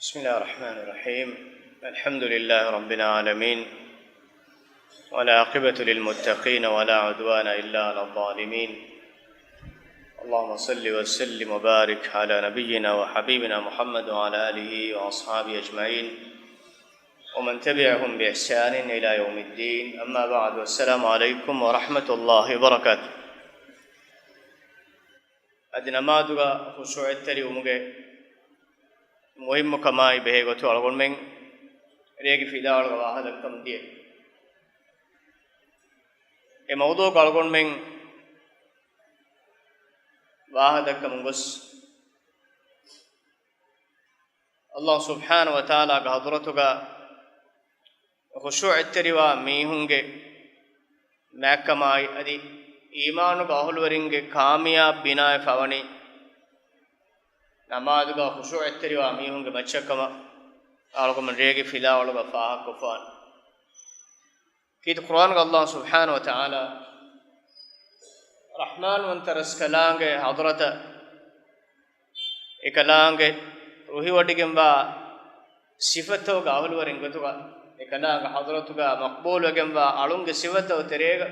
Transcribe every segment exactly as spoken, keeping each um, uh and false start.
بسم الله الرحمن الرحيم. الحمد لله رب العالمين، والعاقبة للمتقين، ولا عدوان إلا على الظالمين. اللهم صل وسلم وبارك على نبينا وحبيبنا محمد وعلى آله وأصحابه أجمعين، ومن تبعهم بإحسان إلى يوم الدين. أما بعد، والسلام عليكم ورحمة الله وبركاته. އަދި ނަމާދުގަ ޚުޝޫޢަތްތެރިވުމުގެ މުހިއްމުކަމާއި ބެހޭ ގޮތު އަޅުގަނޑުމެން ރޭގެ ފިލާވަޅުގަ ވާހަކަ ދައްކަމުން ދިޔަ. އެ މައުޟޫޢަކަށް އަޅުގަނޑުމެން ވާހަކަ ދައްކަމުން ގޮސް، ﷲ ސުބްޙާނަހޫ ވަތަޢާލާގެ ޙަޟްރަތުގަ ޚުޝޫޢަތްތެރިވާ މީހުންގެ މާތްކަމާއި އަދި އީމާނުގެ އަހުލުވެރިންގެ ކާމިޔާބު ބިނާވެފަ ވަނީ ނަމާދުގަ ޚުޝޫޢަތްތެރިވާ މީހުންގެ މައްޗަށް ކަމަށް އަޅުގަނޑުމެން ރޭގެ ފިލާވަޅުގަ ފާހަގަކޮށްފާނެ. ކީރިތި ޤުރުއާނުގަ ﷲ ސުބްޙާނަހޫ ވަތަޢާލާ ރަޙްމާންވަންތަ ރަސްކަލާނގެ ޙަޟްރަތަށް އެކަލާނގެ ރުހިވޮޑިގެންވާ ސިފަތަކުގެ އަހުލުވެރިން ގޮތުގަ، އެކަލާނގެ ޙަޟްރަތުގަ މަޤްބޫލުވެގެންވާ އަޅުންގެ ސިފަތަކުގެ ތެރޭގަ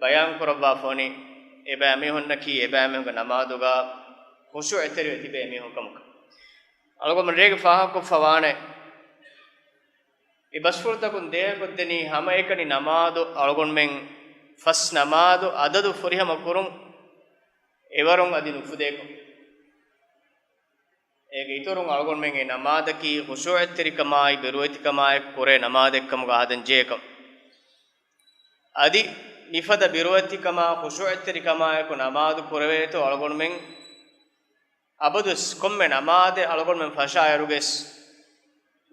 ބަޔާންކުރައްވާފަ ވަނީ، އެބައިމީހުންނަކީ އެބައިމީހުންގެ ނަމާދުގަ ޚުޝޫޢަތްތެރިވެ ތިބޭ މީހުން ކަމަކަށް. އަޅުގަނޑު ރޭގެ ފާހަގަކޮށްފަ ވާނެ، އެ ބަސްފުޅުތަކުން ދޭހަކޮށްދެނީ ހަމައެކަނި ނަމާދު އަޅުގަނޑުމެން ފަސް ނަމާދު އަދަދު ފުރިހަމަ ކުރުން އެވަރުން އަދި ނުފުދޭކަން. އޭގެ އިތުރުން އަޅުގަނޑުމެން އެ ނަމާދަކީ ޚުޝޫޢަތްތެރިކަމާއި ބިރުވެތިކަމާއެކު ކުރޭ ނަމާދެއްކަމުގަ ހަދަން ޖެހޭކަން. އަދި މިފަދަ ބިރުވެތިކަމާ ޚުޝޫޢަތްތެރިކަމާއެކު ނަމާދު ކުރެވޭތޯ އަޅުގަނޑުމެން އަބަދުވެސް ކޮންމެ ނަމާދެއް އަޅުގަނޑުމެން ފަށާއިރުވެސް،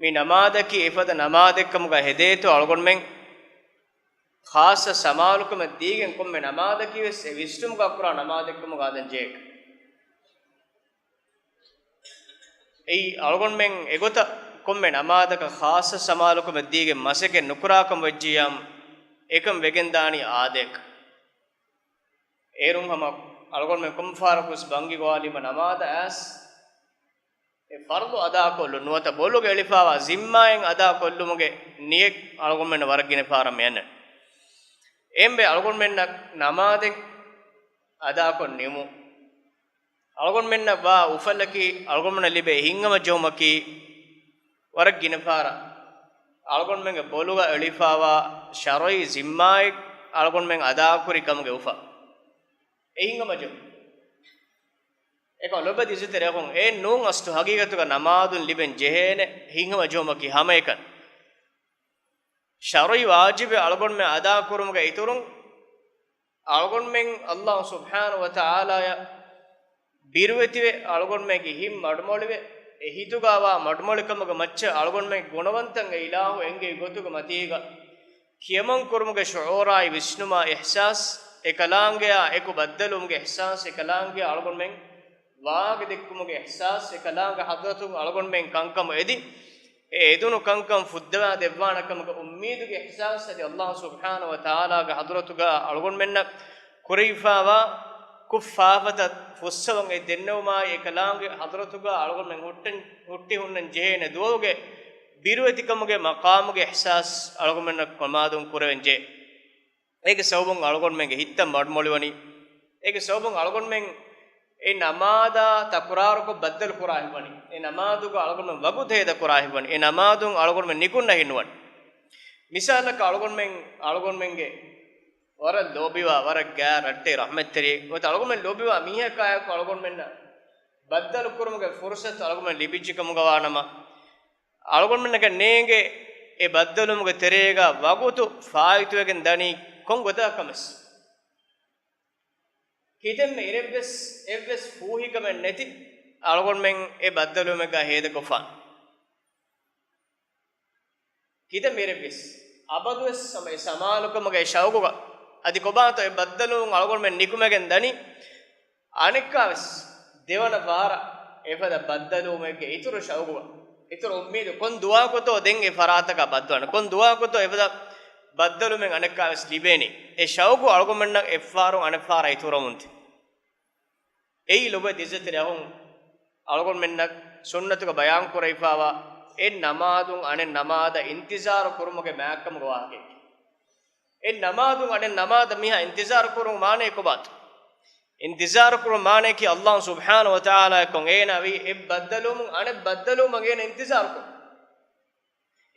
މި ނަމާދަކީ އެފަދަ ނަމާދެއްކަމުގަ ހެދޭތޯ އަޅުގަނޑުމެން ޚާއްޞަ ސަމާލުކަމެއް ދީގެން ކޮންމެ ނަމާދަކީވެސް އެ ވިސްނުމުގަ ކުރާ ނަމާދެއްކަމުގަ ހަދަން ޖެހޭކަން. އެއީ އަޅުގަނޑުމެން އެގޮތަށް ކޮންމެ ނަމާދަކަށް ޚާއްޞަ ސަމާލުކަމެއް ދީގެން މަސައްކަތް ނުކުރާކަން ވެއްޖިއްޔާމު، އެކަން ވެގެންދާނީ އާދަޔަކަށް. އޭރުން ހަމަ އަޅުގަނޑުމެން ކޮންފަހަރަކުވެސް ބަންގި ގޮވާލީމަ ނަމާދަށް އައިސް، އެ ފަރުޟު އަދާކޮށްލުން ނުވަތަ ބޮލުގެ އެޅިފާވާ ޒިންމާއެއް އަދާކޮށްލުމުގެ ނިޔަތް އަޅުގަނޑުމެންނަށް ވަރަށް ގިނަ ފަހަރަށް މިއަންނަނީ. އެހެންވެ އަޅުގަނޑުމެންނަށް ނަމާދެއް އަދާކޮށް ނިމުން، އަޅުގަނޑުމެންނަށް ވާ އުފަލަކީ، އަޅުގަނޑުމެންނަށް ލިބޭ ހިތްހަމަޖެހުމަކީ، ވަރަށް ގިނަ ފަހަރަށް އަޅުގަނޑުމެންގެ ބޮލުގަ އެޅިފާވާ ޝަރުޢީ ޒިންމާއެއް އަޅުގަނޑުމެން އަދާކުރި ކަމުގެ އުފަ. އެ ހިތްހަމަޖެހުން. އެކަމަށް ލޮބުވެތި އިއްޒަތްތެރި އަޚުން، އެއެއް ނޫން އަސްލު ހަގީގަތުގަ ނަމާދުން ލިބެން ޖެހޭނެ ހިތްހަމަޖެހުމަކީ ހަމައެކަނި ޝަރުޢީ ވާޖިބެއް އަޅުގަނޑުމެން އަދާކުރުމުގެ އިތުރުން، އަޅުގަނޑުމެން ﷲ ސުބްޙާނަހޫ ވަތަޢާލާއަށް ބިރުވެތިވެ، އަޅުގަނޑުމެންގެ ހިތް މަޑުމޮޅިވެ، އެ ހިތުގަ ވާ މަޑުމޮޅިކަމުގެ މައްޗަށް އަޅުގަނޑުމެންގެ ގުނަވަންތައް އެ އިލާހު އެންގެވި ގޮތުގެ މަތީގަ ކިޔަމަން ކުރުމުގެ ޝުޢޫރާއި ވިސްނުމާ އިޙްސާސް، އެކަލާނގެއާ އެކު ބައްދަލުވުމުގެ އިޙްސާސް، އެކަލާނގެއާ އަޅުގަނޑުމެން ވާހަކަ ދެއްކުމުގެ އިޙްސާސް، އެކަލާނގެ ޙަޟްރަތުން އަޅުގަނޑުމެން ކަންކަމު އެދި، އެ އެދުނު ކަންކަން ފުއްދަވާ ދެއްވާނެ ކަމުގެ އުއްމީދުގެ އިޙްސާސް އަދި ﷲ ސުބްޙާނަހޫ ވަތަޢާލާގެ ޙަޟްރަތުގަ އަޅުގަނޑުމެންނަށް ކުރެވިފާވާ ކުށް ފާފަތައް ފުއްސަވަން އެ ދެންނެވުމާއި، އެކަލާނގެ ޙަޟްރަތުގަ އަޅުގަނޑުމެން ހުއްޓަން، ހުއްޓި ހުންނަން ޖެހޭނެ ދުވަހުގެ ބިރުވެތިކަމުގެ މަޤާމުގެ އިޙްސާސް އަޅުގަނޑުމެންނަށް ނަމާދުން ކުރެވެން ޖެހޭ. އޭގެ ސަބަބުން އަޅުގަނޑުމެންގެ ހިތްތައް މަޑުމޮޅިވަނީ. އޭގެ ސަބަބުން އަޅުގަނޑުމެން އެ ނަމާދާ ތަކުރާރުކޮށް ބައްދަލު ކުރާ ހިތްވަނީ. އެ ނަމާދުގަ އަޅުގަނޑުމެން ވަގުތު ހޭދަ ކުރާ ހިތްވަނީ. އެ ނަމާދުން އަޅުގަނޑުމެން ނިކުންނަ ހިތްނުވަނީ. މިސާލަކަށް އަޅުގަނޑުމެން، އަޅުގަނޑުމެންގެ ވަރަށް ލޯބިވާ، ވަރަށް ގާތް ރައްޓެހި ރަޙްމަތްތެރި، ނުވަތަ އަޅުގަނޑުމެން ލޯބިވާ މީހަކާއެކު އަޅުގަނޑުމެންނަށް ބައްދަލު ކުރުމުގެ ފުރުޞަތު އަޅުގަނޑުމެން ލިބިއްޖެ ކަމުގަ ވާނަމަ، އަޅުގަނޑުމެންނަކަށް ނޭނގޭ އެ ބައްދަލުވުމުގެ ތެރޭގަ ވަގުތު ފާއިތުވެގެން ދަނީ ކޮން ގޮތަކަށް ކަމެއްސް. ކިތަންމެ އިރެއްވެސް އެއްވެސް ފޫހިކަމެއް ނެތި އަޅުގަނޑުމެން އެ ބައްދަލުވުމެއްގަ ހޭދަކޮށްފާނެ. ކިތަންމެ އިރެއްވެސް އަބަދުވެސް ހަމަ އެ ސަމާލުކަމުގެ ޝައުގުގަ އަދި ކޮބާތޯ އެ ބައްދަލުވުން އަޅުގަނޑުމެން ނިކުމެގެން ދަނީ. އަނެއްކާވެސް ދެވަނަ ފަހަރަށް އެފަދަ ބައްދަލުވުމެއްގެ އިތުރު ޝައުގު، އިތުރު އުއްމީދު، ކޮން ދުވަހަކުތޯ ދެން އެ ފަރާތަކަށް ބައްދަލުވާނެ، ކޮން ދުވަހަކުތޯ އެފަދަ ބައްދަލުވުމެއް އަނެއްކާވެސް ލިބޭނީ. އެ ޝައުގު އަޅުގަނޑުމެންނަށް އެއްފަހަރުން އަނެއްފަހަރަށް އިތުރަމުންތި. އެއީ ލޮބުވެތި އިއްޒަތްތެރި އަޚުން، އަޅުގަނޑުމެންނަށް ސުންނަތުގަ ބަޔާން ކުރެވިފާވާ އެއް ނަމާދުން އަނެއް ނަމާދަށް އިންތިޒާރު ކުރުމުގެ މާތްކަމުގެ ވާހަކައެއް. އެއް ނަމާދުން އަނެއް ނަމާދަށް މީހާ އިންތިޒާރު ކުރުމުގެ މާނަ ކޮބާތޯ؟ އިންތިޒާރު ކުރުމުގެ މާނައަކީ ﷲ ސުބްޙާނަހޫ ވަތަޢާލާއަށް އޭނާ ވީ އެއް ބައްދަލުވުމުން އަނެއް ބައްދަލުވުމަށް އޭނާ އިންތިޒާރު ކުރުން.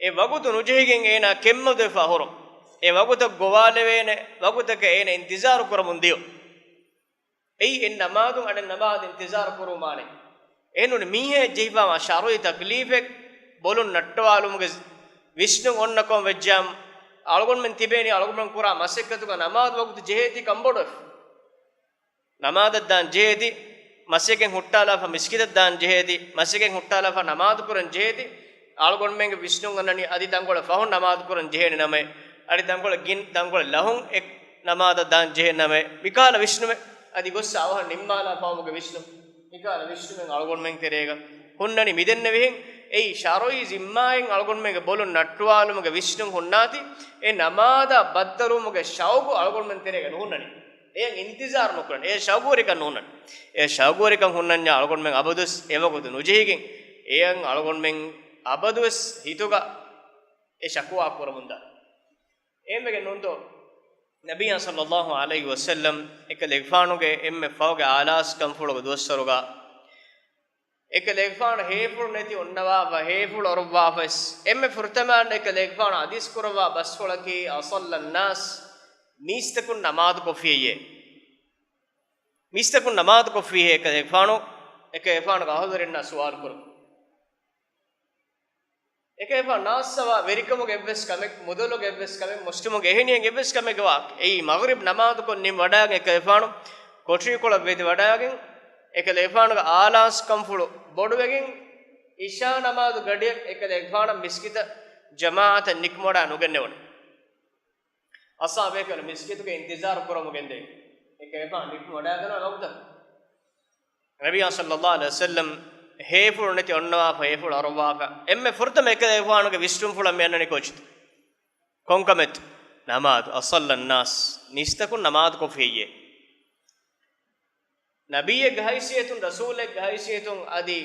އެ ވަގުތު ނުޖެހިގެން އޭނާ ކެތްމަދުވެފަ ހުރުން. އެ ވަގުތަށް ގޮވާލެވޭނެ ވަގުތަކަށް އޭނާ އިންތިޒާރު ކުރަމުން ދިޔުން. އެއީ އެއް ނަމާދުން އަނެއް ނަމާދަށް އިންތިޒާރު ކުރުމުގެ މާނަ. އެހެންނޫނީ މީހާއަށް ޖެހިފާވާ ޝަރުޢީ ތަކްލީފެއް، ބޮލުން ނައްޓަވާލުމުގެ ވިސްނުން އޮންނަ ކަމަށް ވެއްޖާމު، އަޅުގަނޑުމެން ތިބޭނީ އަޅުގަނޑުމެން ކުރާ މަސައްކަތުގަ ނަމާދު ވަގުތު ޖެހޭތީ ކަންބޮޑުވެފަ. ނަމާދަށް ދާން ޖެހޭތީ، މަސައްކަތް ހުއްޓާލާފަ މިސްކިތަށް ދާން ޖެހޭތީ، މަސައްކަތް ހުއްޓާލާފަ ނަމާދު ކުރަން ޖެހޭތީ، އަޅުގަނޑުމެންގެ ވިސްނުން އޮންނަނީ އަދި ތަންކޮޅެއް ފަހުން ނަމާދު ކުރަން ޖެހޭނެ ނަމައޭ، އަދި ތަންކޮޅެއް ގިން ތަންކޮޅެއް ލަހުން އެ ނަމާދަށް ދާން ޖެހޭ ނަމައޭ، މިކަހަލަ ވިސްނުމެއް އަދި ގޮއްސަ އަވަހަށް ނިންމާލާ ފަހުމުގެ ވިސްނުން، މިކަހަލަ ވިސްނުމެއް އަޅުގަނޑުމެން ތެރޭގަ ހުންނަނީ މިދެންނެވިހެން. އެއީ ޝަރުޢީ ޒިންމާއިން އަޅުގަނޑުމެންގެ ބޮލުން ނައްޓުވާލުމުގެ ވިސްނުން ހުންނާތީ، އެ ނަމާދާ ބައްދަލުވުމުގެ ޝައުގު އަޅުގަނޑުމެން ތެރޭގަ ނުހުންނަނީ. އެޔަށް އިންތިޒާރު ނުކުރަން. އެ ޝައުގުވެރިކަން ނޫން. އެ ޝައުގުވެރިކަން ހުންނަންޏާ އަޅުގަނޑުމެން އަބަދުވެސް އެވަގުތު ނުޖެހިގެން، އެޔަށް އަޅުގަނޑުމެން އަބަދުވެސް ހިތުގަ އެ ޝަކުވާ ކުރަމުންދާ. އެހެންވެގެން ނޫންތޯ؟ ނަބިއްޔާ ޞައްލައްލާހު ޢަލައިހި ވަސައްލަމް އެކަލޭގެފާނުގެ އެންމެ ފަހުގެ އާލާސްކަންފުޅުގެ ދުވަސްވަރުގަ އެކަލޭގެފާނު ހޭފުޅު ނެތި އޮންނަވާފަ، ހޭފުޅު އޮރޮއްވާފައިސް، އެންމެ ފުރަތަމަ އެކަލޭގެފާނު ޙަދީޘް ކުރައްވާ ބަސްފުޅަކީ، "أصلى الناس"، މީސްތަކުން ނަމާދު ކޮށްފިއްޔޭ؟ މީސްތަކުން ނަމާދު ކޮށްފިއްޔޭ؟ އެކަލޭގެފާނު، އެކަލޭގެފާނުގެ އަހުލުވެރިންނާ ސުވާލު ކުރަން. އެކަލޭގެފާނު ނާސްއަވާ ވެރިކަމުގެ އެއްވެސް ކަމެއް، މުދަލުގެ އެއްވެސް ކަމެއް، މުސްލިމުންގެ އެހެނިހެން އެއްވެސް ކަމެއްގެ ވާހަކަ. އެއީ މަޣްރިބް ނަމާދުކޮށް ނިން ވަޑާގެން އެކަލޭގެފާނު ކޮޓަރިކޮޅަށް ވެދި ވަޑާގެން، އެކަލޭގެފާނުގެ އާލާސްކަންފުޅު ބޮޑުވެގެން، އިޝާ ނަމާދު ގަޑިއަށް އެކަލޭގެފާނަށް މިސްކިތަށް ޖަމާޢަތަށް ނިކުމެވަޑާ ނުގެންނެވުނު. އަޞްޙާބޭކަލު މިސްކިތުގެ އިންތިޒާރު ކުރަމުގެންދެވި. އެކަލޭގެފާނު ނިކުމެވަޑާގަންނަވާ ވަގުތަށް ނަބިއްޔާ ޞައްލައްލާހު ޢަލައިހި ވަސައްލަމް ހޭފުޅު ނެތި އޮންނަވާފަ، ހޭފުޅު އޮރޮއްވާފަ. އެންމެ ފުރަތަމަ އެކަލޭގެފާނުގެ ވިސްނުންފުޅަށް މި އަންނަނީ ކޯޗެއް؟ ކޮންކަމެއް؟ ނަމާދު. "أصلى الناس"، މީސްތަކުން ނަމާދު ކޮށްފިއްޔޭ؟ ނަބިއްޔެއްގެ ހައިސިއްޔަތުން، ރަސޫލެއްގެ ހައިސިއްޔަތުން އަދި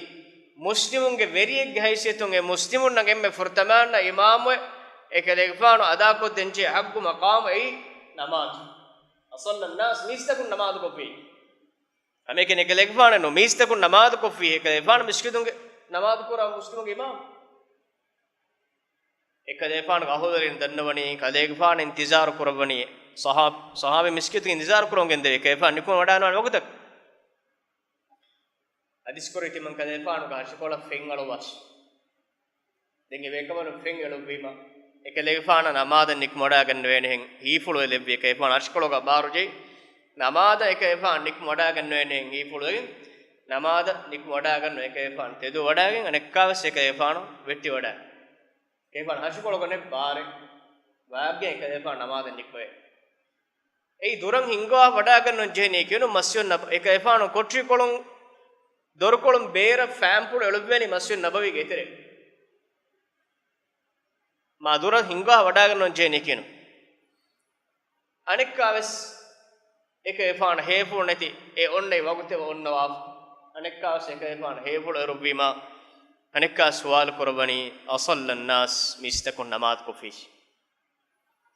މުސްލިމުންގެ ވެރިއެއްގެ ހައިސިއްޔަތުން އެ މުސްލިމުންނަށް އެންމެ ފުރަތަމަ އިމާމުވެ، އެކަލޭގެފާނު އަދާކޮށްދޭންޖެހޭ ޙައްޤު މަޤާމު އެއީ ނަމާދު. "أصلى الناس"، މީސްތަކުން ނަމާދު ކޮށްފިއްޔޭ؟ ހަމައެކަނި އެކަލޭގެފާނެއް ނޫން، މީސްތަކުން ނަމާދު ކޮށްފިއްޔޭ؟ އެކަލޭގެފާނު މިސްކިތުންގެ ނަމާދު ކުރާ މުސްލިމުންގެ އިމާމު. އެކަލޭގެފާނުގެ އަހުލުވެރިން ދަންނަވަނީ، ކަލޭގެފާނު އިންތިޒާރު ކުރައްވަނީ، ޞަޙާ-، ޞަޙާބީ މިސްކިތުގެ އިންތިޒާރު ކުރަމުގެންދެވި، އެކަލޭގެފާނު ނިކުމެވަޑާންވާނެ ވަގުތަކަށް. ޙަދީޘް ކުރީ ތިމަން ކަލޭގެފާނުގެ އަށިކޮޅަށް ފެން އަޅުއްވާށި. ދެން އެ ބޭކަލުން ފެން އެޅުއްވީމަ، އެކަލޭގެފާނަށް ނަމާދަށް ނިކުމެވަޑާގަންނަވޭނެހެން ހީފުޅު ލެއްވި. އެކަލޭގެފާނު އަށިކޮޅުގަ ބާރުޖެހި، ނަމާދަށް އެކަލޭގެފާނު ނިކުމެވަޑާގަންނަވޭނެހެން ހީފުޅުވެގެން، ނަމާދަށް ނިކުމެވަޑާގަންނަވަން. އެކަލޭގެފާނު ތެދުވެވަޑާގެން އަނެއްކާވެސް އެކަލޭގެފާނު ވެއްޓިވަޑާ. އެކަލޭގެފާނު އަށިކޮޅުގަ ނެތް ބާރެއް ވާގެން އެކަލޭގެފާނު ނަމާދަށް ނިކުމެވޭ. އެއީ ދުރަށް ހިންގަވާ ވަޑާގަންނަވަން ޖެހެނީ ކިޔުނު މަސްޖިދު ނަބަ-، އެކަލޭގެފާނު ކޮޓަރިކޮޅުން ދޮރުކޮޅުން ބޭރަށް ފާންޕުޅު އެޅުއްވޭނީ މަސްޖިދު ނަބަވީގެ އެތެރޭ. މާ ދުރަށް ހިންގާ ވަޑާގަންނަވަން ޖެހެނީ ކިޔުނު. އަނެއްކާވެސް އެކަލޭގެފާނަށް ހޭފުޅު ނެތި އެ އޮންނަ ވަގުތެއް އޮންނަވާފަ. އަނެއްކާވެސް އެކަލޭގެފާނަށް ހޭފުޅު އެރުއްވީމާ، އަނެއްކާ ސުވާލު ކުރައްވަނީ، "أصلى الناس"، މީސްތަކުން ނަމާދު ކޮށްފިއްޔޭ؟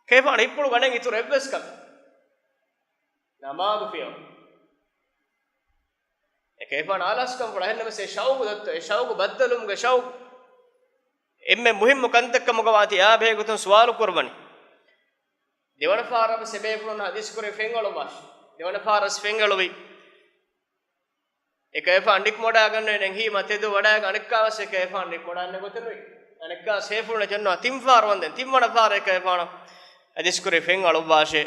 އެކަލޭގެފާނު ހިތްޕުޅު ގަނެ އިތުރު އެއްވެސް ކަމެއް ނަމާދު ފިޔަވަން. އެކަލޭގެފާނު އާލާސްކަންފުޅު އެހެންނަމަސް އެ ޝައުގު ދޮއްތޯ، އެ ޝައުގު ބައްދަލުވުމުގެ ޝައުގު އެންމެ މުހިއްމު ކަންތައް ކަމުގަ ވާތީ އާ ބެހޭގޮތުން ސުވާލު ކުރައްވަނީ. ދެވަނަ ފާރަށް ވެސް އެބޭފުޅުން ޙަދީޘް ކުރި ފެން އަޅުއްވާށި. ދެވަނަ ފާރަށް ވެސް ފެން އެޅުވި. އެކަލޭގެފާނު ނިކުމެވަޑާގަންނަވަނީ ހީމަ ތެދު ވަޑާގެން އަނެއްކާވެސް އެކަލޭގެފާނު ނިކުމެވަޑާން ގޮތެއް ނުވި. އަނެއްކާވެސް ހޭފުޅު ނެތި އޮންނަވާ ތިން ފާރަށް ވަންދެން. ތިންވަނަ ފާރަށް އެކަލޭގެފާނު ޙަދީޘް ކުރި ފެން އަޅުއްވާށޭ.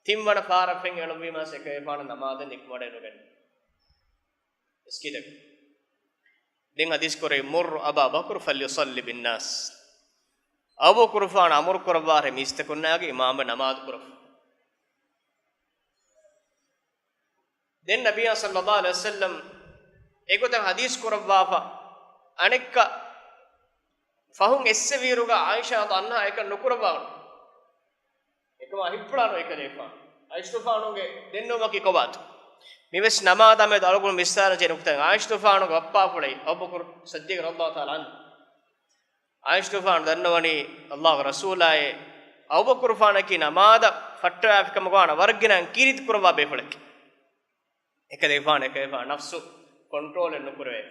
ތިންވަނަ ފާރަށް ފެން އެޅުއްވީމާ އެކަލޭގެފާނު ނަމާދަށް ނިކުމެވަޑައެއް ނުގަންނަވަން. މިސްކިތަކަށް. ދެން ޙަދީޘް ކުރޭ، "مروا أبا بكر فليصل بالناس." އަބޫބަކުރުފާނު އަމުރު ކުރައްވާށޭ މީސްތަކުންނާގެ އިމާމަށް ނަމާދު ކުރައްވަން. ދެން ނަބިއްޔާ ޞައްލައްލާހު ޢަލައިހި ވަސައްލަމް އެގޮތަށް ޙަދީޘް ކުރައްވާފަ، އަނެއްކާ ފަހުން އެއްސެވިއިރުގަ ޢާއިޝާ ރަޟިޔައްލާހު ޢަންހާ އެކަން ނުކުރައްވާނު. އެކަމާ ހިތްޕުޅާނު އެކަލޭގެފާނު. ޢާއިޝާގެފާނުގެ ދެންނެވުމަކީ ކޮބާތޯ؟ މިވެސް ނަމާދާ މެދު އަޅުގަނޑު މިސާލަށް ޖެހޭ ނުކުތައެއް، ޢާއިޝަތުފާނުގެ ބައްޕާފުޅެއް އަބޫބަކުރު ޞިއްދީޤް ރަޟިޔަﷲ ތަޢާލާ ޢަންހު. ޢާއިޝަތުފާނު ދަންނަވަނީ، ﷲގެ ރަސޫލާއޭ، އަބޫބަކުރުފާނަކީ ނަމާދަށް ފައްޓަވާފިކަމުގަ ވާނަ ވަރަށް ގިނަ ކީރިތި ކުރައްވާ ބޭފުޅެކޭ. އެކަލޭގެފާނު، އެކަލޭގެފާނު ނަފްސު ކޮންޓްރޯލެއް ނުކުރެވޭ.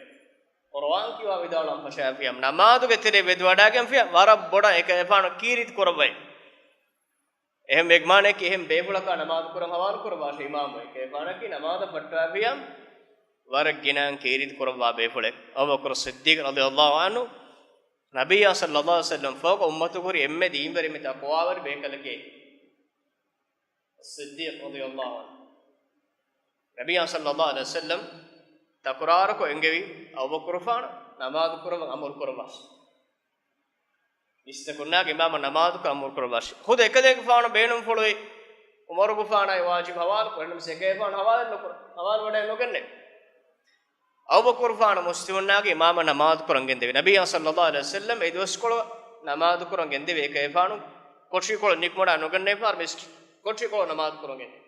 ޤުރުއާން ކިޔަވާ ވިދާޅުވާ ފަށާފިޔަމް ނަމާދުގެ ތެރޭ ވެދުވަޑާގެންފިޔަ ވަރަށް ބޮޑަށް އެކަލޭގެފާނު ކީރިތި ކުރައްވައި. އެހެން ވެގެ މާނައަކީ އެހެން ބޭފުޅަކާ ނަމާދު ކުރަން ހަވާލު ކުރައްވާށޭ އިމާމު. އެކަލޭގެފާނަކީ ނަމާދަށް ފައްޓާފިޔަމް ވަރަށް ގިނަ ކީރިތި ކުރައްވާ ބޭފުޅެއް. އަބޫބަކުރު ޞިއްދީޤް ރަޟިޔަﷲ ޢަންހު، ނަބިއްޔާ ޞައްލަﷲ ޢަލައިހި ވަސައްލަމް ފަހުގަ އުއްމަތުގަ ހުރި އެންމެ ދީންވެރި، އެންމެ ތަޤްވާވެރި ބޭކަލެކޭ. ޞިއްދީޤް ރަޟިޔަﷲ ޢަންހު. ނަބިއްޔާ ޞައްލަﷲ ޢަލައިހި ވަސައްލަމް ތަކުރާރުކޮށް އެންގެވި އަބޫބަކުރުފާނަށް ނަމާދު ކުރައްވަން އަމުރު ކުރައްވާށި. މީސްތަކުންނާގެ އިމާމަށް ނަމާދު ކުރަން އަމުރު ކުރައްވާށި. ޚުދު އެކަލޭގެފާނު ބޭނުންފުޅުވި ޢުމަރުގެފާނާއި ވާޖިބު ހަވާލު ކުރަން، ނަމަވެސް އެކަލޭގެފާނު ހަވާލެއް ނުކުރަ، ހަވާލު ވަޑައެއް ނުގެންނެވި. އަބޫބަކުރުފާނު މުސްލިމުންނާގެ އިމާމަށް ނަމާދު ކުރަން ގެންދެވި. ނަބިއްޔާ ޞައްލަﷲ ޢަލައިހި ވަސައްލަމް އެ ދުވަސްކޮޅު ނަމާދު ކުރަން ގެންދެވި. އެކަލޭގެފާނު ކޮޓަރިކޮޅު ނިކުމެވަޑައި ނުގެންނެވި ފަހަރު މިސްކި، ކޮޓަރިކޮޅު ނަމާދު ކުރަން ގެންދެވި.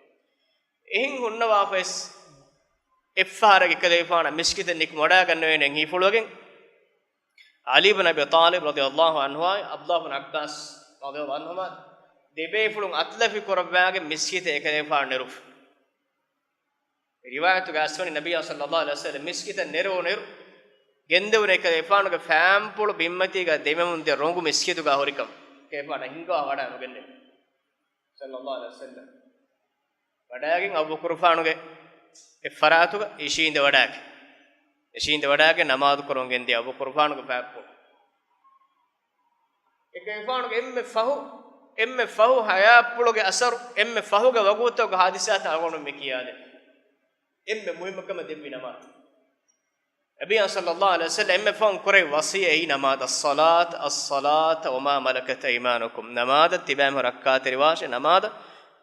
އެހެން ހުންނަވާފަވެސް އެއްފަހަރަކު އެކަލޭގެފާނަށް މިސްކިތަށް ނިކުމެވަޑައިގަންނަވޭނެ ހީފުޅުވެގެން، ޢަލީ ބިން އަބީ ޠާލިބް ރަޟިޔަﷲ ޢަންހުއާއި ޢަބްދުﷲ ބިން ޢައްބާސް ރަޟިޔަﷲ ޢަންހުމާ ދެބޭފުޅުން އަތުލަފި ކުރައްވާގެން މިސްކިތަށް އެކަލޭގެފާނު ނެރުފި. ރިވާޔަތުގައި އައިސްވަނީ ނަބިއްޔާ ޞައްލަﷲ ޢަލައިހި ވަސައްލަމް މިސްކިތަށް ނެރުވުނުއިރު ގެންދެވުނު އެކަލޭގެފާނުގެ ފައިންޕުޅު ބިންމަތީގަ ދެމެމުން ދިޔަ ރޮނގު މިސްކިތުގަ ހުރިކަމަށް އެކަލޭގެފާނަށް ހިންގާ ވަޑައި ނުގެންނެވި. ޞައްލަﷲ ޢަލައިހި ވަސައްލަމް ވަޑައިގެން އަބޫބަކުރުފާނުގެ އެއްފަރާތުގަ އިށީނދެ ވަޑައިގެން، އިށީނދެ ވަޑައިގެން ނަމާދު ކުރަން ގެންދިޔަ އަބޫބަކުރުފާނުގެ ފައިންޕުޅު. އެކަލޭގެފާނުގެ އެންމެ ފަހު، އެންމެ ފަހު ހަޔާތްޕުޅުގެ އަސަރު، އެންމެ ފަހުގެ ވަގުތުގެ ހާދިސާތައް އަޅުގަނޑު މި ކިޔާދެނީ. އެންމެ މުހިއްމު ކަމެއް ދެއްވި ނަމާދު. ނަބިއްޔާ ޞައްލަﷲ ޢަލައިހި ވަސައްލަމް އެންމެ ފަހުން ކުރެއްވި ވަޞިއްޔަތް އެއީ ނަމާދަށް، الصلاة، الصلاة وما ملكت أيمانكم، ނަމާދަށް ތިބާމީހުން ރައްކާތެރިވާށޭ، ނަމާދަށް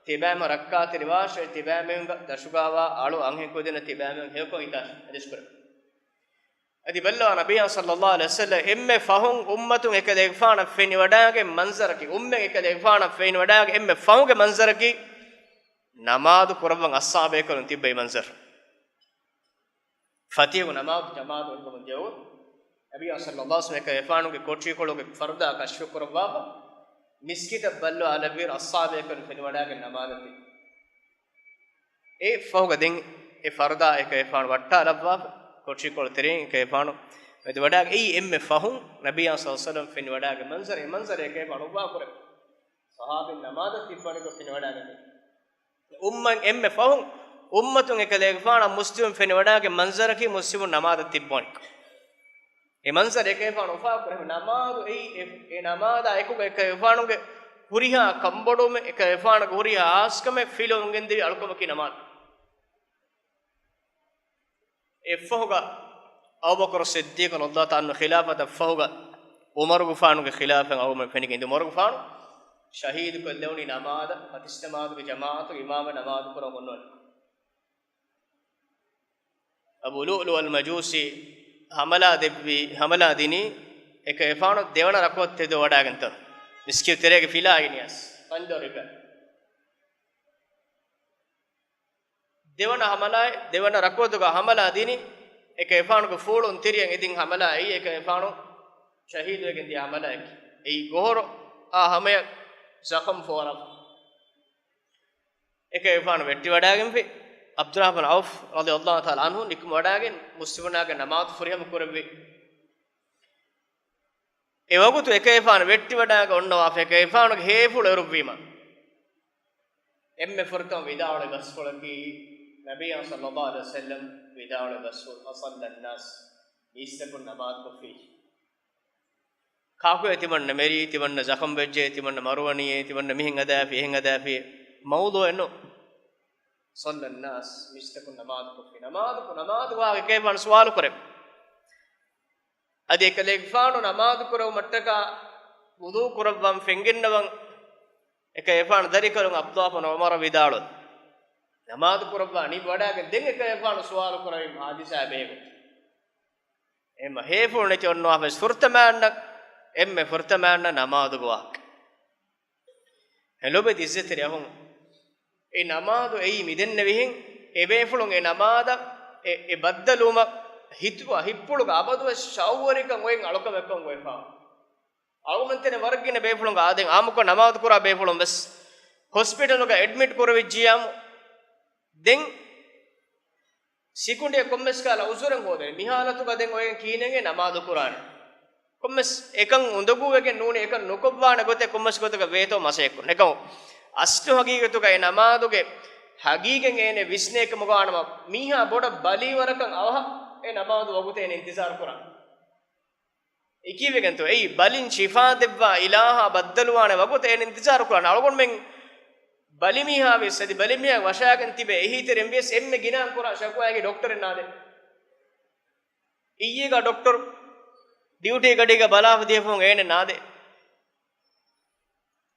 ތިބާމީހުން ރައްކާތެރިވާށޭ، ތިބާމީހުންގެ ދަށުގަވާ އަޅު އަންހެންކުދިންނަށް ތިބާމީހުން ހެޔޮކޮށް ހިތާށޭ. އަދި ބައްލަވާ، ނަބިއްޔާ ޞައްލަﷲ ޢަލައިހި ވަސައްލަމް އެންމެ ފަހުން އުއްމަތުން އެކަލޭގެފާނަށް ފެނިވަޑައިގެން މަންޒަރަކީ، އުއްމަތުން އެކަލޭގެފާނަށް ފެނިވަޑައިގެން އެންމެ ފަހުގެ މަންޒަރަކީ، ނަމާދު ކުރައްވަން އައްޞާބޭކަލުން ތިއްބައި މަންޒަރު. ފަތިހު ނަމާދު ޖަމާޢަތުން ކުރަމުން ދިޔައިރު، ނަބިއްޔާ ޞައްލަﷲ ޢަލައިހި ވަސައްލަމް އެކަލޭގެފާނުގެ ކޮޓަރިކޮޅުގެ ފަރުދާ ކަޝްފު ކުރައްވާފަ، މިސްކިތަށް ބައްލަވާލެއްވިއިރު އައްޞާބޭކަލުން ފެނިވަޑައިގެން ނަމާދަށް ތިއްބަ. އެއަށްފަހުގަ ދެން އެ ފަރުދާ އެކަލޭގެފާނު ވައްޓާލައްވާފަ، ކޮޓަރިކޮޅު ތެރެއިން އެކަލޭގެފާނު މެދުވަޑައިގެން އެއީ އެންމެ ފަހުން ނަބިއްޔާ ޞައްލަﷲ ޢަލައިހި ވަސައްލަމް ފެނިވަޑައިގެން މަންޒަރު، އެ މަންޒަރު އެކަލޭގެފާނު އުފާކުރެއްވި. ޞަޙާބީން ނަމާދަށް ތިއްބަވަނިކޮށް ފެނިވަޑައިގަތީ. އުއްމަތުން އެންމެ ފަހުން، އުއްމަތުން އެކަލޭގެފާނަށް މުސްލިމުން ފެނިވަޑައިގެން މަންޒަރަކީ މުސްލިމުން ނަމާދަށް ތިއްބަވަނިކޮށް. އެ މަންޒަރު އެކަލޭގެފާނު އުފާކުރެއްވި. ނަމާދު އެއީ، އެ، އެ ނަމާދާ އެކުގަ އެކަލޭގެފާނުގެ ހުރިހާ ކަންބޮޑުވުމެއް، އެކަލޭގެފާނުގެ ހުރިހާ ހާސްކަމެއް ފިލުވަމުން ގެންދެވި އަޅުކަމަކީ ނަމާދު. އެއަށްފަހުގަ އަބޫބަކުރު ޞިއްދީޤު ރަޟިޔަﷲ ތަޢާލާ ޢަންހު ޚިލާފަތަށް ފަހުގަ ޢުމަރުގެފާނުގެ ޚިލާފަތް އަޅުގަނޑު ފެނިގެން ދިޔަ. ޢުމަރުގެފާނު ޝަހީދުކޮށްލެވުނީ ނަމާދަށް، ފަތިސްނަމާދުގެ ޖަމާޢަތުގެ އިމާމަށް ނަމާދު ކުރަން އޮންނަވަނިކޮށް. އަބޫ ލުއުލުއަލް މަޖޫސީ ހަމަލާ ދެއްވި، ހަމަލާ ދިނީ އެކަލޭގެފާނު ދެވަނަ ރަކުޢަތު ތެދުވެވަޑައިގެންތަން. މިސްކިތު ތެރޭގަ ފިލާ އިނިޔަސް ފަންޖަރު ރިބަ. ދެވަނަ ހަމަލާއެއް، ދެވަނަ ރަކުޢަތުގަ ހަމަލާ ދިނީ، އެކަލޭގެފާނުގެ ފޫޅުން ތިރިއަށް އެދިން ހަމަލާ އެއީ، އެކަލޭގެފާނު ޝަހީދުވެގެން ދިޔަ ހަމަލާއެކޭ. އެއީ ގޮހޮރު އާ ހަމަޔަށް ޒަޚަމް ފޯރާފަ. އެކަލޭގެފާނު ވެއްޓިވަޑައިގެންފި. ޢަބްދުއްރަޙްމާން ޢައުފް ރަޟިޔަﷲ ތަޢާލާ ޢަންހު ނިކުމެވަޑައިގެން މުސްލިމުންނާގެ ނަމާދު ފުރިހަމަ ކުރެއްވި. އެވަގުތު އެކަލޭގެފާނު ވެއްޓިވަޑައިގެން އޮންނަވާފަ، އެކަލޭގެފާނުގެ ހޭފުޅު އެރުއްވީމަ، އެންމެ ފުރަތަމަ ވިދާޅުވި ބަސްފުޅަކީ، ނަބިއްޔާ ޞައްލަﷲ ޢަލައިހި ވަސައްލަމް ވިދާޅުވި ބަސްފުޅު، "أَصَلَّى النَّاسُ، މީސްތަކުން ނަމާދު ކޮށްފިއްޖެ؟ ކާކުއޭ ތިމަންނަ މެރީ، ތިމަންނަ ޒަޚަމް ވެއްޖެ، ތިމަންނަ މަރުވަނީއޭ، ތިމަންނަ މިހެން ހަދާފި، އެހެން ހަދާފި؟" މައުޟޫޢެއް ނޫން. "أَصَلَّى النَّاسُ، މީސްތަކުން ނަމާދު ކޮށްފި؟ ނަމާދު، ނަމާދު ވާހަކަ އެކަލޭގެފާނު ސުވާލު ކުރެއްވި. އަދި އެކަލޭގެފާނު ނަމާދު ކުރެއްވުމަށްޓަކާ ވުޟޫ ކުރައްވަން ފެންގެންނަވަން އެކަލޭގެފާނު ދަރިކަލުން ޢަބްދުއްލާހް ބިން ޢުމަރަށް ވިދާޅުވި. ނަމާދު ކުރައްވާ ނިމިވަޑައިގެން ދެން އެކަލޭގެފާނު ސުވާލު ކުރެއްވި ހާދިސާ ބެހޭގޮތުން. އެހެންމަ ހޭފުޅު ނެތި އޮންނަވާފަވެސް ފުރަތަމައަންނަ، އެންމެ ފުރަތަމައަންނަ ނަމާދުގެ ވާހަކަ. އެ ލޮބުވެތި އިއްޒަތްތެރި އަޚުން، އެ ނަމާދު އެއީ މިދެންނެވިހެން، އެބޭފުޅުން އެ ނަމާދަށް އެ، އެ ބައްދަލުވުމަށް ހިތުގަ، ހިތްޕުޅުގަ އަބަދުވެސް ޝައުގުވެރިކަން އޮތް އަޅުކަމެއްކަން އޮތްފަ. އަޅުގަނޑުމެން ތެރޭ ވަރަށް ގިނަ ބޭފުޅުން އާދެ، އާއްމުކޮށް ނަމާދު ކުރާ ބޭފުޅުން ވެސް ހޮސްޕިޓަލުގަ އެޑްމިޓް ކުރެވިއްޖިޔާމު، ދެން ސިކުނޑިއެއް ކޮންމެސް ކަހަލަ އުޒުރެއް ހޯދޭނެ. މި ހާލަތުގަ ދެން އޮތް ކިހިނެއް ނަމާދު ކުރާނެ؟ ކޮންމެސް އެކަން އުނދަގޫވެގެން ނޫނީ، އެކަން ނުކޮށްވާނެ ގޮތެއް ކޮންމެސް ގޮތަކަށް ވޭތޯ މަސައްކަތް ކުރުން. އެކަމު އަސްލު ހަގީގަތުގަ އެ ނަމާދުގެ ހަގީގަތް އޭނެ ވިސްނޭ ކަމުގަ ވާނަމަ، މީހާ ބޮޑަށް ބަލީ ވަރަކަށް އަވަހަށް އެ ނަމާދު ވަގުތެއް އޭނަ އިންތިޒާރު ކުރާނެ. އެ ކީއްވެގެންތޯ؟ އެއީ ބަލިން ޝިފާ ދެއްވާ އިލާހާ ބައްދަލުވާނެ ވަގުތެއް އޭނަ އިންތިޒާރު ކުރާނެ. އަޅުގަނޑުމެން ބަލިމީހާ ވެސް އަދި ބަލިމީހާ ވަށާގެން ތިބޭ އެހީތެރިން ވިޔަސް އެންމެ ގިނަ ކުރާ ޝަކުވާއަކީ ޑޮކްޓަރެއް ނާދޭ. އިއްޔެގަ ޑޮކްޓަރު ޑިއުޓީ ގަޑީގަ ބަލާފަ ދިޔަފަހުން އޭނެ ނާދޭ.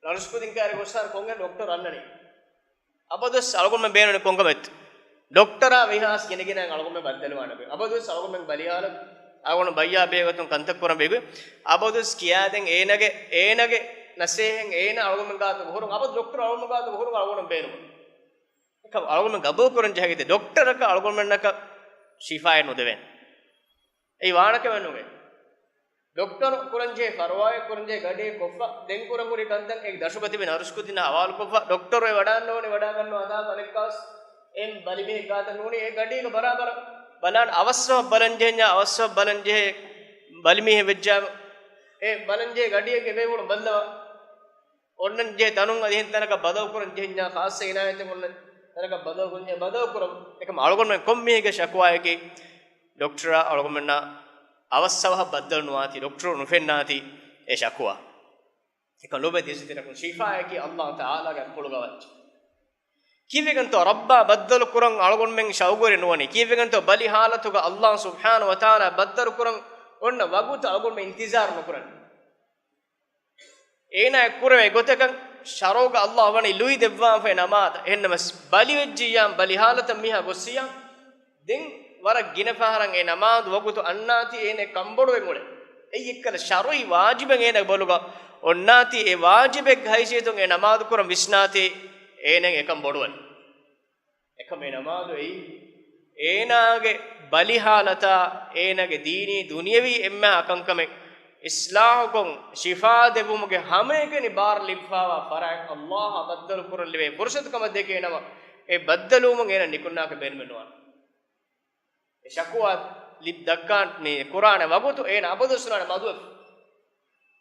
ނަރުސް ކުދިން ކައިރި ގޮސް ހާރު ކޮންގެ ޑޮކްޓަރު އަންނަނީ؟ އަބަދުވެސް އަޅުގަނޑުމެން ބޭނުން ކޮންކަމެއްތޯ؟ ޑޮކްޓަރާ ވެހާސް ގިނަގިނައިން އަޅުގަނޑުމެން ބައްދަލުވާނެ ބޭ. އަބަދުވެސް އަޅުގަނޑުމެން ބަލިހާލަ އަޅުގަނޑު ބައްޔާ ބޭގޮތުން ކަންތައް ކުރަން ބޭގު. އަބަދުވެސް ކިޔާދެން އޭނަގެ، އޭނަގެ ނަސޭހަތް އޭނަ އަޅުގަނޑުމެން ގާތުގަ ހުރުން، އަބަދު ޑޮކްޓަރު އަޅުގަނޑުމެން ގާތުގަ ހުރުން އަޅުގަނޑު ބޭނުމުން. އެކަމް އަޅުގަނޑުމެން ގަބޫލު ކުރަން ޖެހޭ ޑޮކްޓަރަކަށް އަޅުގަނޑުމެންނަކަށް ޝިފާއެއް ނުދެވޭނެ. އެއީ ވާނެކަމެއް ނުވޭ. ޑޮކްޓަރު ކުރަންޖެހޭ ފަރުވާއެއް ކުރަންޖެހޭ ގަޑިއެއް ކޮށްފަ، ދެން ކުރަން ހުރި ކަންތައް އެ ދަށުގަ ތިބި ނަރުސް ކުދިންނާ ހަވާލުކޮށްފަ، ޑޮކްޓަރު އެ ވަޑާން ނޫނީ ވަޑާގަންނަވާ އަދާ ބަލެއްކާސް އެ ބަލިމީހެއް ގާތަށް ނޫނީ އެ ގަޑީގަ ބަރާބަރަށް ބަލާން އަވަސްވަ ބަލަންޖެހެންޏާ އަވަސްވަ ބަލަންޖެހޭ ބަލިމީހެއް ވެއްޖާ އެ ބަލަންޖެހޭ ގަޑިއެއްގެ ބޭފުޅުން ބައްލަވާ. އޮންނަން ޖެހޭ ތަނުން އަދި އެހެން ތަނަކަށް ބަދަލު ކުރަން ޖެހެންޏާ ޚާއްޞަ އިނާޔަތެއް އޮންނަ ތަނަކަށް ބަދަލު ކުރަން ޖެހޭ ބަދަލު ކުރަން. އެކަމް އަޅުގަނޑުމެން ކޮން މީހެއްގެ ޝަކުވާއަކީ ޑޮކްޓަރާ އަޅުގަނޑުމެންނާ އަވަސް އަވަހަށް ބައްދަލު ނުވާތީ، ޑޮކްޓަރު ނުފެންނާތީ އެ ޝަކުވާ. އެކަން ލޮބެތި އިއްޒަތްތެރިންނަކު ޝިފާއަކީ އައްލާހު ތަޢާލާގެ އަތްޕުޅުގަ ވައްޗެ. ކީއްވެގެންތޯ ރައްބާ ބައްދަލު ކުރަން އަޅުގަނޑުމެން ޝައުގުވެރި ނުވަނީ؟ ކީއްވެގެންތޯ ބަލި ހާލަތުގަ އައްލާހު ސުބްޙާނަހު ވަތަޢާލާ ބައްދަލު ކުރަން އޮންނަ ވަގުތު އަޅުގަނޑުމެން އިންތިޒާރު ނުކުރަނީ؟ އޭނާ އެ ކުރެވޭ ގޮތަކަށް ޝަރުޢުގަ އައްލާހު ވަނީ ލުއި ދެއްވާފައި ނަމާދަށް. އެހެންނަމަސް ބަލިވެއްޖިއްޔާ، ބަލި ހާލަތަށް މީހާ ގޮއްސިއްޔާ، ދެން ވަރަށް ގިނަ ފަހަރަށް އެ ނަމާދު ވަގުތު އަންނާތީ އޭނަ ކަންބޮޑުވެ އުޅޭ. އެއީ އެއްކަލަ ޝަރުޢީ ވާޖިބެއް އޭނަ ބޮލުގަ އޮންނާތީ، އެ ވާޖިބެއްގެ ހައިސިއްޔަތުން އެ ނަމާދު ކުރަން ވިސްނާތީ އޭނަ އެކަން ބޮޑުވަނީ. އެކަމް އެ ނަމާދު އެއީ އޭނާގެ ބަލި ހާލަތާ، އޭނާގެ ދީނީ ދުނިޔަވީ އެންމެހާ ކަންކަމެއް އިޞްލާޙުކޮށް، ޝިފާ ދެއްވުމުގެ ހަމައެކަނި ބާރު ލިބިފާވާ ފަރާތް އައްލާހަށް ބައްދަލު ކުރަން ލިބޭ ފުރުޞަތު ކަމަށް ދެކޭނަމަ، އެ ބައްދަލުވުމުން އޭނަ ނިކުންނާކަށް ބޭނުމެއް ނުވާނެ. އެ ޝަކުވާ ލިބި ދައްކާނެ ކުރާނެ ވަގުތު އޭނަ އަބަދުވެސް ނުވާނެ މަދުވެފަ.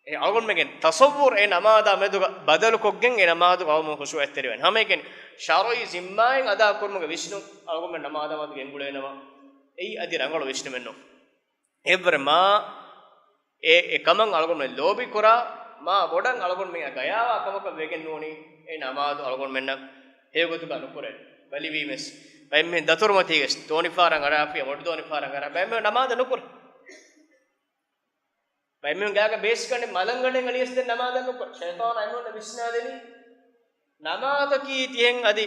އެ އަޅުގަނޑުމެންގެ ތަޞައްވުރު އެ ނަމާދާ މެދުގަ ބަދަލުކޮށްގެން އެ ނަމާދު އަޅުގަނޑު ޚުޝޫޢަތްތެރިވެން. ހަމައެކަނި ޝަރުޢީ ޒިންމާއެއް އަދާ ކުރުމުގެ ވިސްނުން އަޅުގަނޑުމެން ނަމާދާ މަދު ގެންގުޅޭނަމަ، އެއީ އަދި ރަނގަޅު ވިސްނުމެއް ނޫން. އެއްވަރެ މާ އެ، އެ ކަމަށް އަޅުގަނޑުމެން ލޯބި ކުރާ، މާ ބޮޑަށް އަޅުގަނޑުމެން ގަޔާވާ ކަމަކަށް ވެގެން ނޫނީ، އެ ނަމާދު އަޅުގަނޑުމެންނަށް ހެޔޮގޮތުގަ ނުކުރޭ. ބަލިވީމެސް، ބައެއްމެން ދަތުރުމަތީގެ ދޯނިފާރަށް އަރާފިޔާ، މޮޓި ދޯނިފާރަށް އަރާ، ބައެއްމެން ނަމާދަށް ނުކުރޭ. ބައެއްމެން ގާގަ ބޭސްގަނޑެއް މަލަންގަނޑެއް އަޅިޔަސް ދެން ނަމާދަށް ނުކުރޭ. ޝައިޠާނާ އެމީހުންނަށް ވިސްނާދެނީ، ނަމާދަކީ ތިހެން އަދި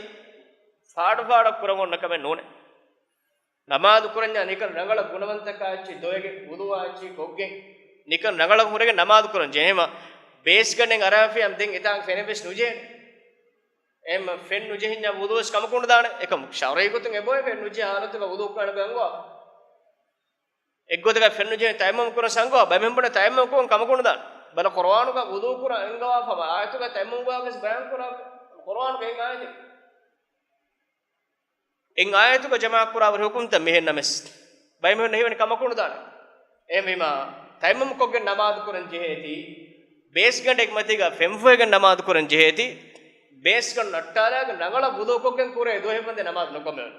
ފާޑުފާޑަށް ކުރަން އޮންނަ ކަމެއް ނޫނޭ. ނަމާދު ކުރަންޏާ ނިކަން ރަނގަޅަށް ގުނަވަންތަކާ އެއްޗެއް ދޮވެގެން، ވުޟޫއާ އެއްޗެއް ކޮށްގެން، ނިކަން ރަނގަޅަށް ހުރެގެން ނަމާދު ކުރަން ޖެހޭމަ، ބޭސްގަނޑެއް އަރާފިޔާ ދެން އެތާނގަ ފެނެއްވެސް ނުޖެހޭނެ. އެހެންމަ ފެން ނުޖެހިންޏާ ވުޟޫވެސް ކަމަކު ނުދާނެ. އެކަމު ޝަރުޢީ ގޮތުން އެބައޮތް ފެން ނުޖެހޭ ހާލަތުގަ ވުޟޫ ކުރާނެ ގޮތް އަންގަވާ. އެއްގޮތަކަށް ފެން ނުޖެހި ތަޔައްމަމް ކުރަން އަންގަވާ. ބައެއް މެންބަރުން ތަޔައްމަމް ކުރަން ކަމަކު ނުދާނެ. ބަލަ ޤުރުއާނުގަ ވުޟޫ ކުރަން އަންގަވާފަ އާޔަތުގަ ތަޔައްމަމް ވާގެސް ބަޔާން ކުރާ. ޤުރުއާނުގަ އެއް އާޔަތެއް. އެއް އާޔަތުގަ ޖަމާކުރާ ވަރު ހުކުމްތައް މިހެން ނަމަސް. ބައެއް މީހުން ހީވަނީ ކަމަކު ނުދާނެ. އެހެންވީމާ، ތަޔައްމަމް ކޮށްގެން ނަމާދު ކުރަން ޖެހޭތީ، ބޭސްގަނޑެއް މަތީގަ ފެންފޮހެގެން ނަމާދު ކުރަން ޖެހޭތީ، ބޭސްގަނޑު ނައްޓާލާގެން ރަނގަޅަށް ވުޟޫ ކޮށްގެން ކުރޭ ދުވަހެއް ވަންދެން ނަމާދު ނުކޮށްމެވެ.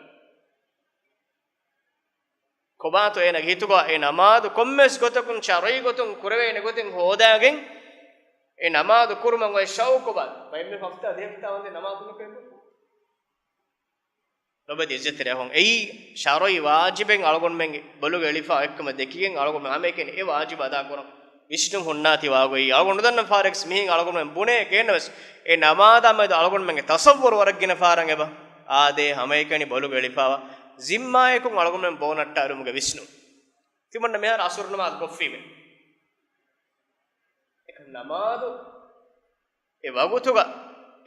ކޮބާތޯ އޭނަގެ ހިތުގަ އެ ނަމާދު ކޮންމެސް ގޮތަކުން ޝަރުޢީ ގޮތުން ކުރެވޭނެ ގޮތެއް ހޯދާގެން، އެ ނަމާދު ކުރުމަށް އޮތް ޝައުޤު ބާ؟ ބައެއް މީހުން ހަފްތާ ދެ ހަފްތާ ވަންދެން ނަމާދު ނުކުރޭ. ލޮބެތި އިއްޒަތްތެރި އަޚުން، އެއީ ޝަރުޢީ ވާޖިބެއް އަޅުގަނޑުމެންގެ ބޮލުގަ އެޅިފަ އޮތްކަމަށް ދެކިގެން އަޅުގަނޑުމެން ހަމައެކަނި އެ ވާޖިބު އަދާކުރަން ވިސްނުން ހުންނާތީ ވާގޮތް. އަޅުގަނޑު ދަންނަ ފާރެކްސް މިހެން އަޅުގަނޑުމެން ބުނޭ ކޭނަވެސް، އެ ނަމާދާ މެދު އަޅުގަނޑުމެންގެ ތަޞައްވުރު ވަރަށް ގިނަ ފަހަރަށް އެބަ އާދޭ، ހަމައެކަނި ބޮލުގަ އެޅިފަވާ ޒިންމާއަކުން އަޅުގަނޑުމެން ބޯ ނައްޓާލުމުގެ ވިސްނުން. ތިމަންނަ މިހާރު އަސުރު ނަމާދު ކޮށްފީމޭ. އެކަން ނަމާދު އެ ވަގުތުގަ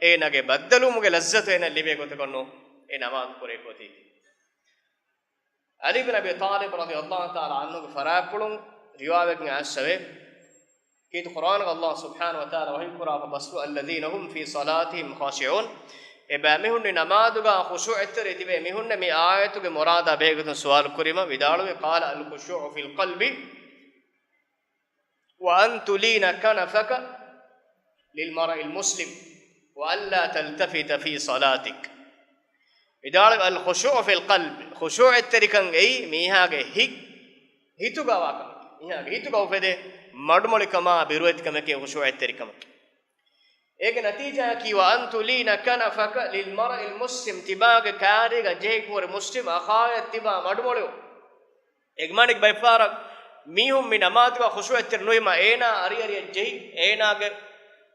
އޭނާގެ ބައްދަލުވުމުގެ ލައްޒަތު އޭނާ ލިބޭ ގޮތަކަށް ނޫން އެ ނަމާދު ކުރޭ ގޮތީ. ޢަލީ ބިން އަބީ ޠާލިބް ރަޟިޔަﷲ ތަޢާލާ ޢަންހުގެ ފަރާތްޕުޅުން ރިވާވެގެން އައިސްފަވޭ. ކީރިތި ޤުރްއާނުގަ ﷲ ސުބްޙާނަހޫ ވަތަޢާލާ ވަޙީ ކުރާފަ ބަސްފުޅު، الذين هم في صلاتهم خاشعون. އެބައިމީހުންނީ ނަމާދުގަ ޚުޝޫޢަތްތެރި ތިބޭ މީހުންނޭ. މި އާޔަތުގެ މުރާދާ ބެހޭގޮތުން ސުވާލު ކުރީމަ ވިދާޅުވި، قال الخشوع في القلب وأن تلين كنفك للمرء المسلم وألا تلتفت في صلاتك. ވިދާޅުވި، الخشوع في القلب، ޚުޝޫޢަތްތެރިކަން އެއީ މީހާގެ ހިތް، ހިތުގަ ވާކަމެކޭ. މީހާގެ ހިތުގަ އުފެދޭ މަޑުމޮޅިކަމާ ބިރުވެތިކަމެކޭ ޚުޝޫޢަތްތެރިކަމަކީ. އޭގެ ނަތީޖާއަކީ، وأن تلين كنفك للمرء المسلم، ތިބާގެ ކާރީގަ ޖެހިގެން ހުރި މުސްލިމް އަޚާއަށް ތިބާ މަޑުމޮޅިވުން. އެގެ މާނައަކީ ބައެއްފަހަރަށް މީހުން މި ނަމާދުގަ ޚުޝޫޢަތްތެރި ނުވީމަ، އޭނާ އަރިއަރިއަށް ޖެހި، އޭނާގެ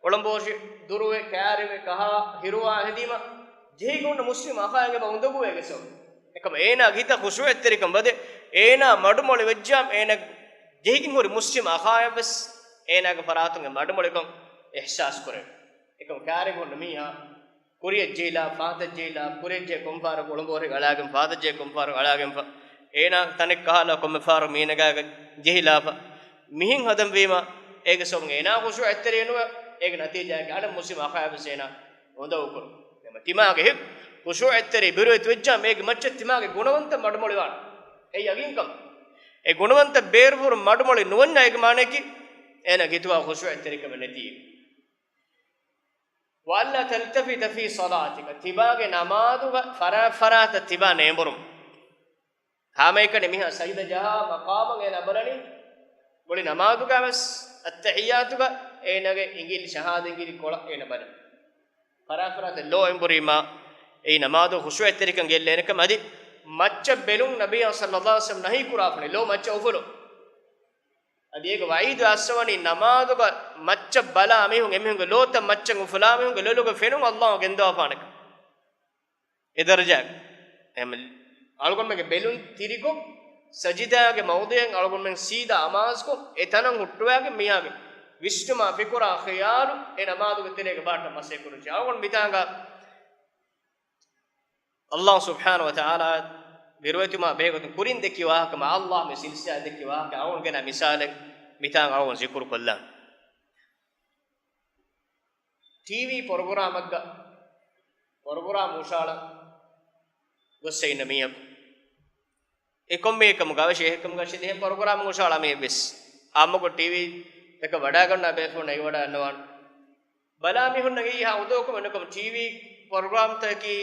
އޮޅަނބުވެރި ދުރުވެ، ކާރިވެ، ކަހާ، ހިރުވާ ހެދީމަ، ޖެހިގެން ހުންނަ މުސްލިމް އަޚާއަށް އެބަ އުނދަގޫވޭ އެގެ ސަބަބުން. އެކަމަ އޭނާގެ ހިތަށް ޚުޝޫޢަތްތެރިކަން ވަދެ، އޭނާ މަޑުމޮޅި ވެއްޖާމަ، އޭނާ ޖެހިގެން ހުރި މުސްލިމް އަޚާއަށްވެސް އޭނާގެ ފަރާތުން އެ މަޑުމޮޅިކަން އިޙްސާސް ކުރޭ. އެކަމަ ކާރިގަ ހުންނަ މީހާ ކުރިއަށް ޖެހިލާ، ފަހަތަށް ޖެހިލާ، ކުރިއަށް ޖެހި ކޮންފަހަރަކު އޮޅަނބުވަރެއް އަޅާގެން، ފަހަތަށް ޖެހި ކޮންފަހަރަކު އަޅާގެންފަ، އޭނާ ތަނެއް ކަހާލާ ކޮންމެ ފަހަރަކު މީނަގާގަ ޖެހިލާފަ، މިހެން ހަދަންވީމަ، އޭގެ ސަބަބުން އޭނާ ޚުޝޫޢަތްތެރި ނުވެ، އޭގެ ނަތީޖާއަކީ އަނެއް މުސްލިމް އަޚާއަށްވެސް އޭނާ އުނދަގޫކުރުން. އެމަ ތިމާގެ ހިތް ޚުޝޫޢަތްތެރި ބިރުވެތި ވެއްޖާ، އޭގެ މައްޗަށް ތިމާގެ ގުނަވަންތައް މަޑުމޮޅިވާނެ. އެއީ ޔަގީންކަން. އެ ގުނަވަންތައް ބޭރުފުރު މަޑުމޮޅި ނުވަންޏާ އޭގެ މާނައަކީ އޭނާގެ ހިތުގަ ޚުޝޫޢަތްތެރިކަމެއް ނެތީ. وألا تلتفت في صلاتك، ތިބާގެ ނަމާދުގަ ފަރާތް ފަރާތަށް ތިބާ ނޭނބުރުން. ހަމައެކަނި މީހާ ސަޖިދަ ޖަހާ މަޤާމަށް އޭނާ ބަލަނީ، މުޅި ނަމާދުގަވެސް އައްތަޙިއްޔާތުގަ އޭނާގެ އިނގިލި، ޝަހާދަ އިނގިލި ކޮޅަށް އޭނާ ބަލަނީ. ފަރާތް ފަރާތަށް ލޯ އެނބުރީމާ، އެއީ ނަމާދު ޚުޝޫޢަތްތެރިކަން ގެއްލޭނެ ކަމަށް. އަދި މައްޗަށް ބެލުން، ނަބިއްޔާ ޞައްލައްލާހު ޢަލައިހި ވަސައްލަމް ނަހީ ކުރާފަނި ލޯ މައްޗަށް އުފުލުން. އަދި އޭގެ ވަޢީދު އައްސަވަނީ، ނަމާދުގަ މައްޗަށް ބަލާ މީހުން، އެމީހުންގެ ލޯތައް މައްޗަށް އުފުލާ މީހުންގެ ލޮލުގަ ފެނުން ﷲ ގެންދަވާފާނެކަން. އެ ދަރަޖައަކަށް. އެހެން އަޅުގަނޑުމެންގެ ބެލުން ތިރިކޮށް، ސަޖިދާގެ މައުޟިޢަށް އަޅުގަނޑުމެން ސީދާ އަމާޒުކޮށް، އެ ތަނަށް ހުއްޓުވާގެން މީހާގެ ވިސްނުމާ ފިކުރާ ޚިޔާލު އެ ނަމާދުގެ ތެރޭގެ ބާއްޓަށް މަސައްކަތް ކުރަން ޖެހޭ. އަޅުގަނޑު މިތާނގަ ﷲ ސުބްޙާނަހޫ ވަތަޢާލާ ބިރުވެތިވުމާ ބެހޭގޮތުން ކުރިން ދެއްކި ވާހަކަ، މާ ﷲ މި ސިލްސިލާ ދެއްކި ވާހަކަ އަޅުގަނޑު ގެނައި މިސާލެއް މިތާނގަ އަޅުގަނޑު ޒިކުރު ކޮށްލާން. ޓީވީ ޕްރޮގްރާމަށްގަ ޕްރޮގްރާމް ހުށަހަޅަން ގޮއްސަ އިންނަ މީހަކު، އެ ކޮންމެ އެކަމުގަ ވެށި އެހެން ކަމުގަ ވެށި އެހެން ޕްރޮގްރާމް ހުށަހަޅާ މީހެއް ވެސް އާއްމުކޮށް ޓީވީތަކަށް ވަޑާގަންނަ ބޭފުޅުން ނެގިވަޑައިގަންނަވާނެ. ބަލާ މީހުންނަށް އެއީ އެހާ އުނދަގޫކަމެއް ނޫން. ޓީވީ ޕްރޮގްރާމްތަކަކީ،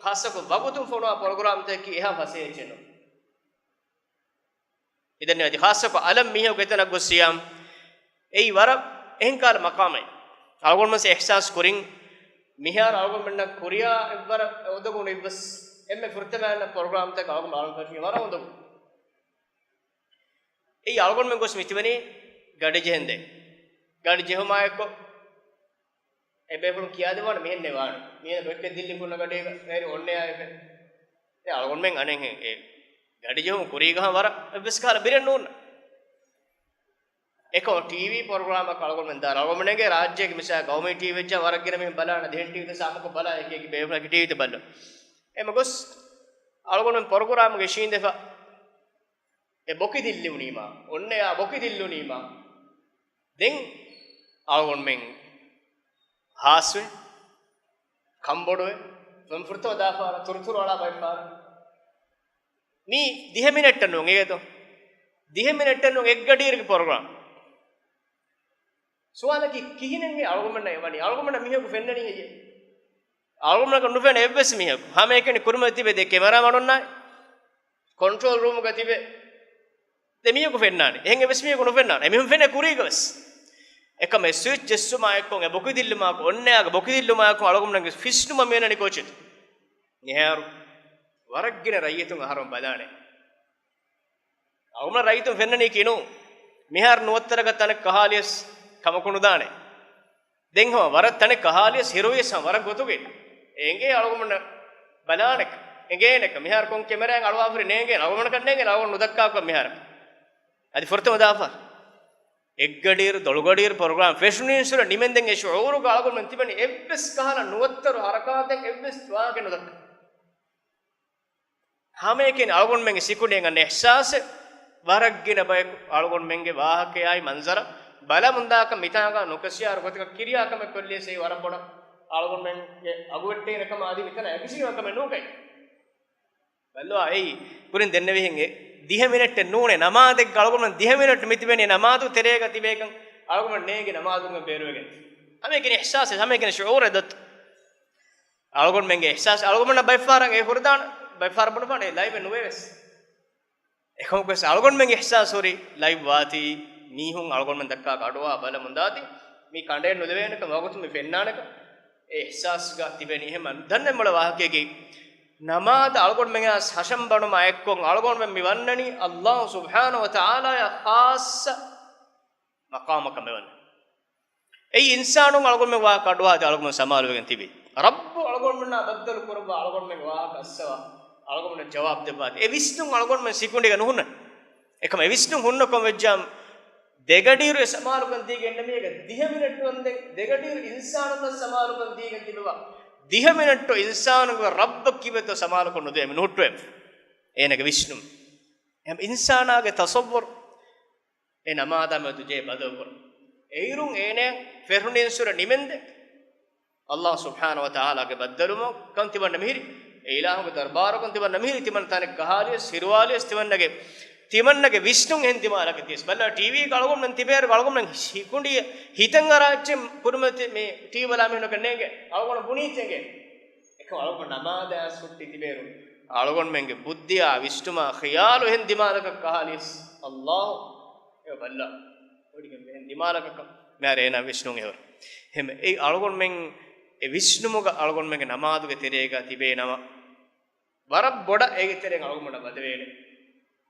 ޚާއްޞަކޮށް ވަގުތުން ފޮނުވާ ޕްރޮގްރާމްތަކަކީ އެހާ ފަސޭހައެއް ނޫން. އިދަން އަދި ޚާއްޞަކޮށް އަލަށް މީހަކު އެތަނަށް ގޮއްސިޔާ، އެއީ ވަރަށް އެހެން ކަހަލަ މަޤާމެއް. އަޅުގަނޑުމެން އިޙްސާސް ކުރިން، މިހާރު އަޅުގަނޑުމެންނަށް ކުރިއާ އެއްވަރަށް އުނދަގޫ ނުވިއްޔާ ވެސް، އެންމެ ފުރަތަމަ އަންނަ ޕްރޮގްރާމްތަކަށް އަޅުގަނޑު އަޅުގަނޑު ވަރަށް އުނދަގޫ. އެއީ އަޅުގަނޑުމެން ގޮސް މިތިބެނީ ގަޑިޖެހެންދެން. ގަޑި ޖެހުމާ އެއްކޮށް އެ ބޭފުޅުން ކިޔާދެއްވާނެ މިހެންނޭ ވާނެ. މީހެއް ދޮއްކެ ދިއްލި ފުންނަ ގަޑީގަ އޭރު އޮންނަޔާ އެފެ. އެ އަޅުގަނޑުމެން އަނެއްހެން އެ ގަޑިޖެހުން ކުރީގަހާ ވަރަށް އެއްވެސް ކަހަލަ ބިރެއް ނޫން. އެކަމަކު ޓީވީ ޕްރޮގްރާމަކަށް އަޅުގަނޑުމެން ދާ އަޅުގަނޑުމެންގެ ރާއްޖޭގެ މިސާ ގައުމީ ޓީވީ ވެއްޖާ ވަރަށް ގިނަ މީހުން ބަލާނެ ދެހެން ޓީވީ ދެސް އާއްމުކޮށް ބަލާ އެކި އެކި ބޭފުޅަކީ ޓީވީތައް ބައްލަ. އެމަ ގޮސް އަޅުގަނޑުމެން ޕްރޮގްރާމްގެ އިށީނދެފަ އެ ބޮކި ދިއްލިވުނީމާ، އޮންނަޔާ ބޮކި ދިއްލުނީމާ، ދެން އަޅުގަނޑުމެން ހާސްވެ، ކަންބޮޑުވެ، ފުރަތަމަ ދާފާރަ ތުރުތުރު އަޅާ ބައިފާރަ. މީ ދިހަ މިނެޓް ނޫން އޭތޯ؟ ދިހަ މިނެޓް ނޫން އެއްގަޑިއިރުގެ ޕްރޮގްރާމް. ސުވާލަކީ ކިހިނެއް އަޅުގަނޑަށް އެވަނީ؟ އަޅުގަނޑަށް މީހަކު ފެންނަނީ ހެއްޔޭ؟ އަޅުގަނޑަކަށް ނުފެނޭ އެއްވެސް މީހަކު. ހަމައެކަނި ކުރިމަތި ތިބެ ދެ ކެމެރާ މަޑުންނާނެ. ކޮންޓްރޯލް ރޫމުގަ ތިބެ ދެ މީހަކު ފެންނާނެ. އެހެން އެއްވެސް މީހަކު ނުފެންނާނެ. އެމީހުން ފެނޭ ކުރީގަވެސް. އެކަމަކު ސުއިޗް ޖެއްސުމާ އެއްކޮށް އެ ބޮކި ދިއްލުމާއެކު އޮންނަޔާގެ ބޮކި ދިއްލުމާއެކު އަޅުގަނޑުމެންގެ ފިސްނުމަށް މިއޮންނަނީ ކޯޗެއް؟ މިހާރު ވަރަށް ގިނަ ރައްޔިތުން އަހަރުން ބަލާނެ. އަޅުގަނޑު ރައްޔިތުން ފެންނަނީ ކިނޫ. މިހާރު ނުވަތަ ވަރަކަށް ތަނެއް ކަހާލިޔަސް ކަމަކު ނުދާނެ. ދެން ހަމަ ވަރަށް ތަނެއް ކަހާލިޔަސް ހިރުވިޔަސް ހަމަ ވަރަށް ގޮތުގައި އެނގޭ އަޅުގަނޑު ބަލާނެ އެނގޭނެ. މިހާރު ކޮން ކެމެރާއެއް އަޅުވާފަ ނޭނގޭނެ. އަޅުގަނޑަކަށް ނޭނގޭނެ. އަޅުގަނޑު ނުދައްކާކަށް މިހާރު. އަދި ފުރަތަމަ ދާފަ އެއްގަޑިއިރު ދޮޅުގަޑިއިރު ޕްރޮގްރާމް ފެށުނީން ސުރަ ނިމެންދެން އެ ޝުޢޫރުގަ އަޅުގަނޑުމެން ތިބެނީ އެއްވެސް ކަހަލަ ނުވަތަ ވަރު ހަރަކާތެއް އެއްވެސް ވާހަކަ ނުދައްކާ. ހަމައެކަނި އަޅުގަނޑުމެންގެ ސިކުނޑިއަށް އަންނަ އިޙްސާސެއް، ވަރަށް ގިނަ ބަޔަކު އަޅުގަނޑުމެންގެ ވާހަކަޔާއި މަންޒަރަށް ބަލަމުންދާކަން މިތާނގަ ނުކަސިޔާރު ގޮތަކަށް ކިރިޔާ ކަމެއް ކޮށްލިޔަސް އެއީ ވަރަށް ބޮޑަށް އަޅުގަނޑުމެންގެ އަގުވެއްޓޭނެ ކަމަށް އަދި މިތަނަށް އެބިސީމަ ކަމެއް ނޫން ކައި. ބައްލަވާ އެއީ ކުރިން ދެންނެވިހެން އެ ދިހަ މިނެޓެއް ނޫނޭ ނަމާދެއްގަ އަޅުގަނޑުމެން ދިހަ މިނެޓް މި ތިބެނީ ނަމާދު ތެރޭގަ ތިބޭކަން އަޅުގަނޑު ނޭނގި ނަމާދުގަ ބޭރުވެގެން. ހަމައެކަނި އިޙްސާސެއް، ހަމައެކަނި ޝުޢޫރެއް ދޮތް. އަޅުގަނޑުމެންގެ އިޙްސާސް، އަޅުގަނޑުމެންނަށް ބައެއްފަހަރަށް އެ ހުރިދާނެ، ބައެއްފަހަރަށް ބުނެފާނެ ލައިވެއް ނުވޭވެސް. އެކަމަކުވެސް އަޅުގަނޑުމެންގެ އިޙްސާސް ހުރި ލައިވް ވާތީ، މީހުން އަޅުގަނޑުމެން ދައްކާ ގަޑުވާ ބަލަމުންދާތީ، މީ ކަނޑައެއް ނުލެވޭނެކަން، ވަގުތު މި ފެންނާނެކަން، އެ އިޙްސާސްގަ ތިބެނީ. އެހެން ދަންނަ މޮޅަ ވާހަކައަކީ، ނަމާދަށް އަޅުގަނޑުމެންގެ ހަށަން ބަނުމާ އެއްކޮށް އަޅުގަނޑުމެން މި ވަންނަނީ ﷲ ސުބްޙާނަހޫ ވަތަޢާލާއާ ޚާއްޞަ މަޤާމަކަށް މިވަންނަނީ. އެއީ އިންސާނުން އަޅުގަނޑުމެން ވާހަކަ އަޑުއަހާދޭ އަޅުގަނޑުމެން ސަމާލުވެގެން ތިބީ. ރައްބު އަޅުގަނޑުމެންނާ ބައްދަލު ކުރައްވާ އަޅުގަނޑުމެން ވާހަކަ އައްސަވާ އަޅުގަނޑުމެން ޖަވާބު ދެއްވާތީ. އެ ވިސްނުން އަޅުގަނޑުމެން ސިކުނޑިގަ ނުހުންނަން. އެކަމަ އެ ވިސްނުން ހުންނަކަން ވެއްޖާމް، ދެގަޑިއިރު އެ ސަމާލުކަން ދީގެން އެންނަ މީހެއްގަ ދިހަ މިނެޓް ވަންދެން، ދެގަޑިއިރު އިންސާނުންނަށް ސަމާލުކަން ދީގެން ތިބެވާ ދިހަ މިނެޓް އިންސާނުގެ ރައްބަށް ކިބެތޯ ސަމާލުކޮށް ނުދޭ މި ނުހުއްޓުވޭ. އޭނަގެ ވިސްނުން. އެހެން އިންސާނާގެ ތަޞައްވުރު އެ ނަމާދާ މެދު ޖެހޭ ބަދަލުކުރަން. އެއިރުން އޭނަ ފެށުނީންސުރެ ނިމެންދެ. ﷲ ސުބްޙާނަހޫ ވަތަޢާލާގެ ބައްދަލުވުމަކަން ތިމަންނަ މިހިރީ، އެ އިލާހުގެ ދަރުބާރުކަން ތިމަންނަ މިހިރީ، ތިމަން ތަނެއް ގަހާލިޔަސް، ހިރުވާލިޔަސް، ތިމަންނަގެ، ތިމަންނަގެ ވިސްނުން އެހެން ދިމާލަކަށް ދިޔަސް. ބައްލަ ޓީވީގަ އަޅުގަނޑުމެން ތިބޭއިރު އަޅުގަނޑުމެން ހިކުނޑި ހިތަށް އަރާ އެއްޗެއް ކުރިމަތި މި ޓީވީ ބަލާ މީހުންނަކަށް ނޭނގެ. އަޅުގަނޑު ބުނީތީ އެނގޭ. އެކަމަ އަޅުގަނޑު ނަމާދަށް އައިސް ހުއްޓި ތިބޭއިރު އަޅުގަނޑުމެންގެ ބުއްދިއާ ވިސްނުމާ ޚިޔާލު އެހެން ދިމާލަކަށް ކަހާލިޔަސް ﷲ އެ ބައްލަ ވޮޑިގެން އެހެން ދިމާލަކަކަށް މިހާރު އޭނާ ވިސްނުން އެހުރި. އެހެން އެ އަޅުގަނޑުމެން އެ ވިސްނުމުގަ އަޅުގަނޑުމެންގެ ނަމާދުގެ ތެރޭގަ ތިބޭ ނަމަ، ވަރަށް ބޮޑަށް އޭގެ ތެރެއިން އަޅުގަނޑަށް ވަދެވޭނެ.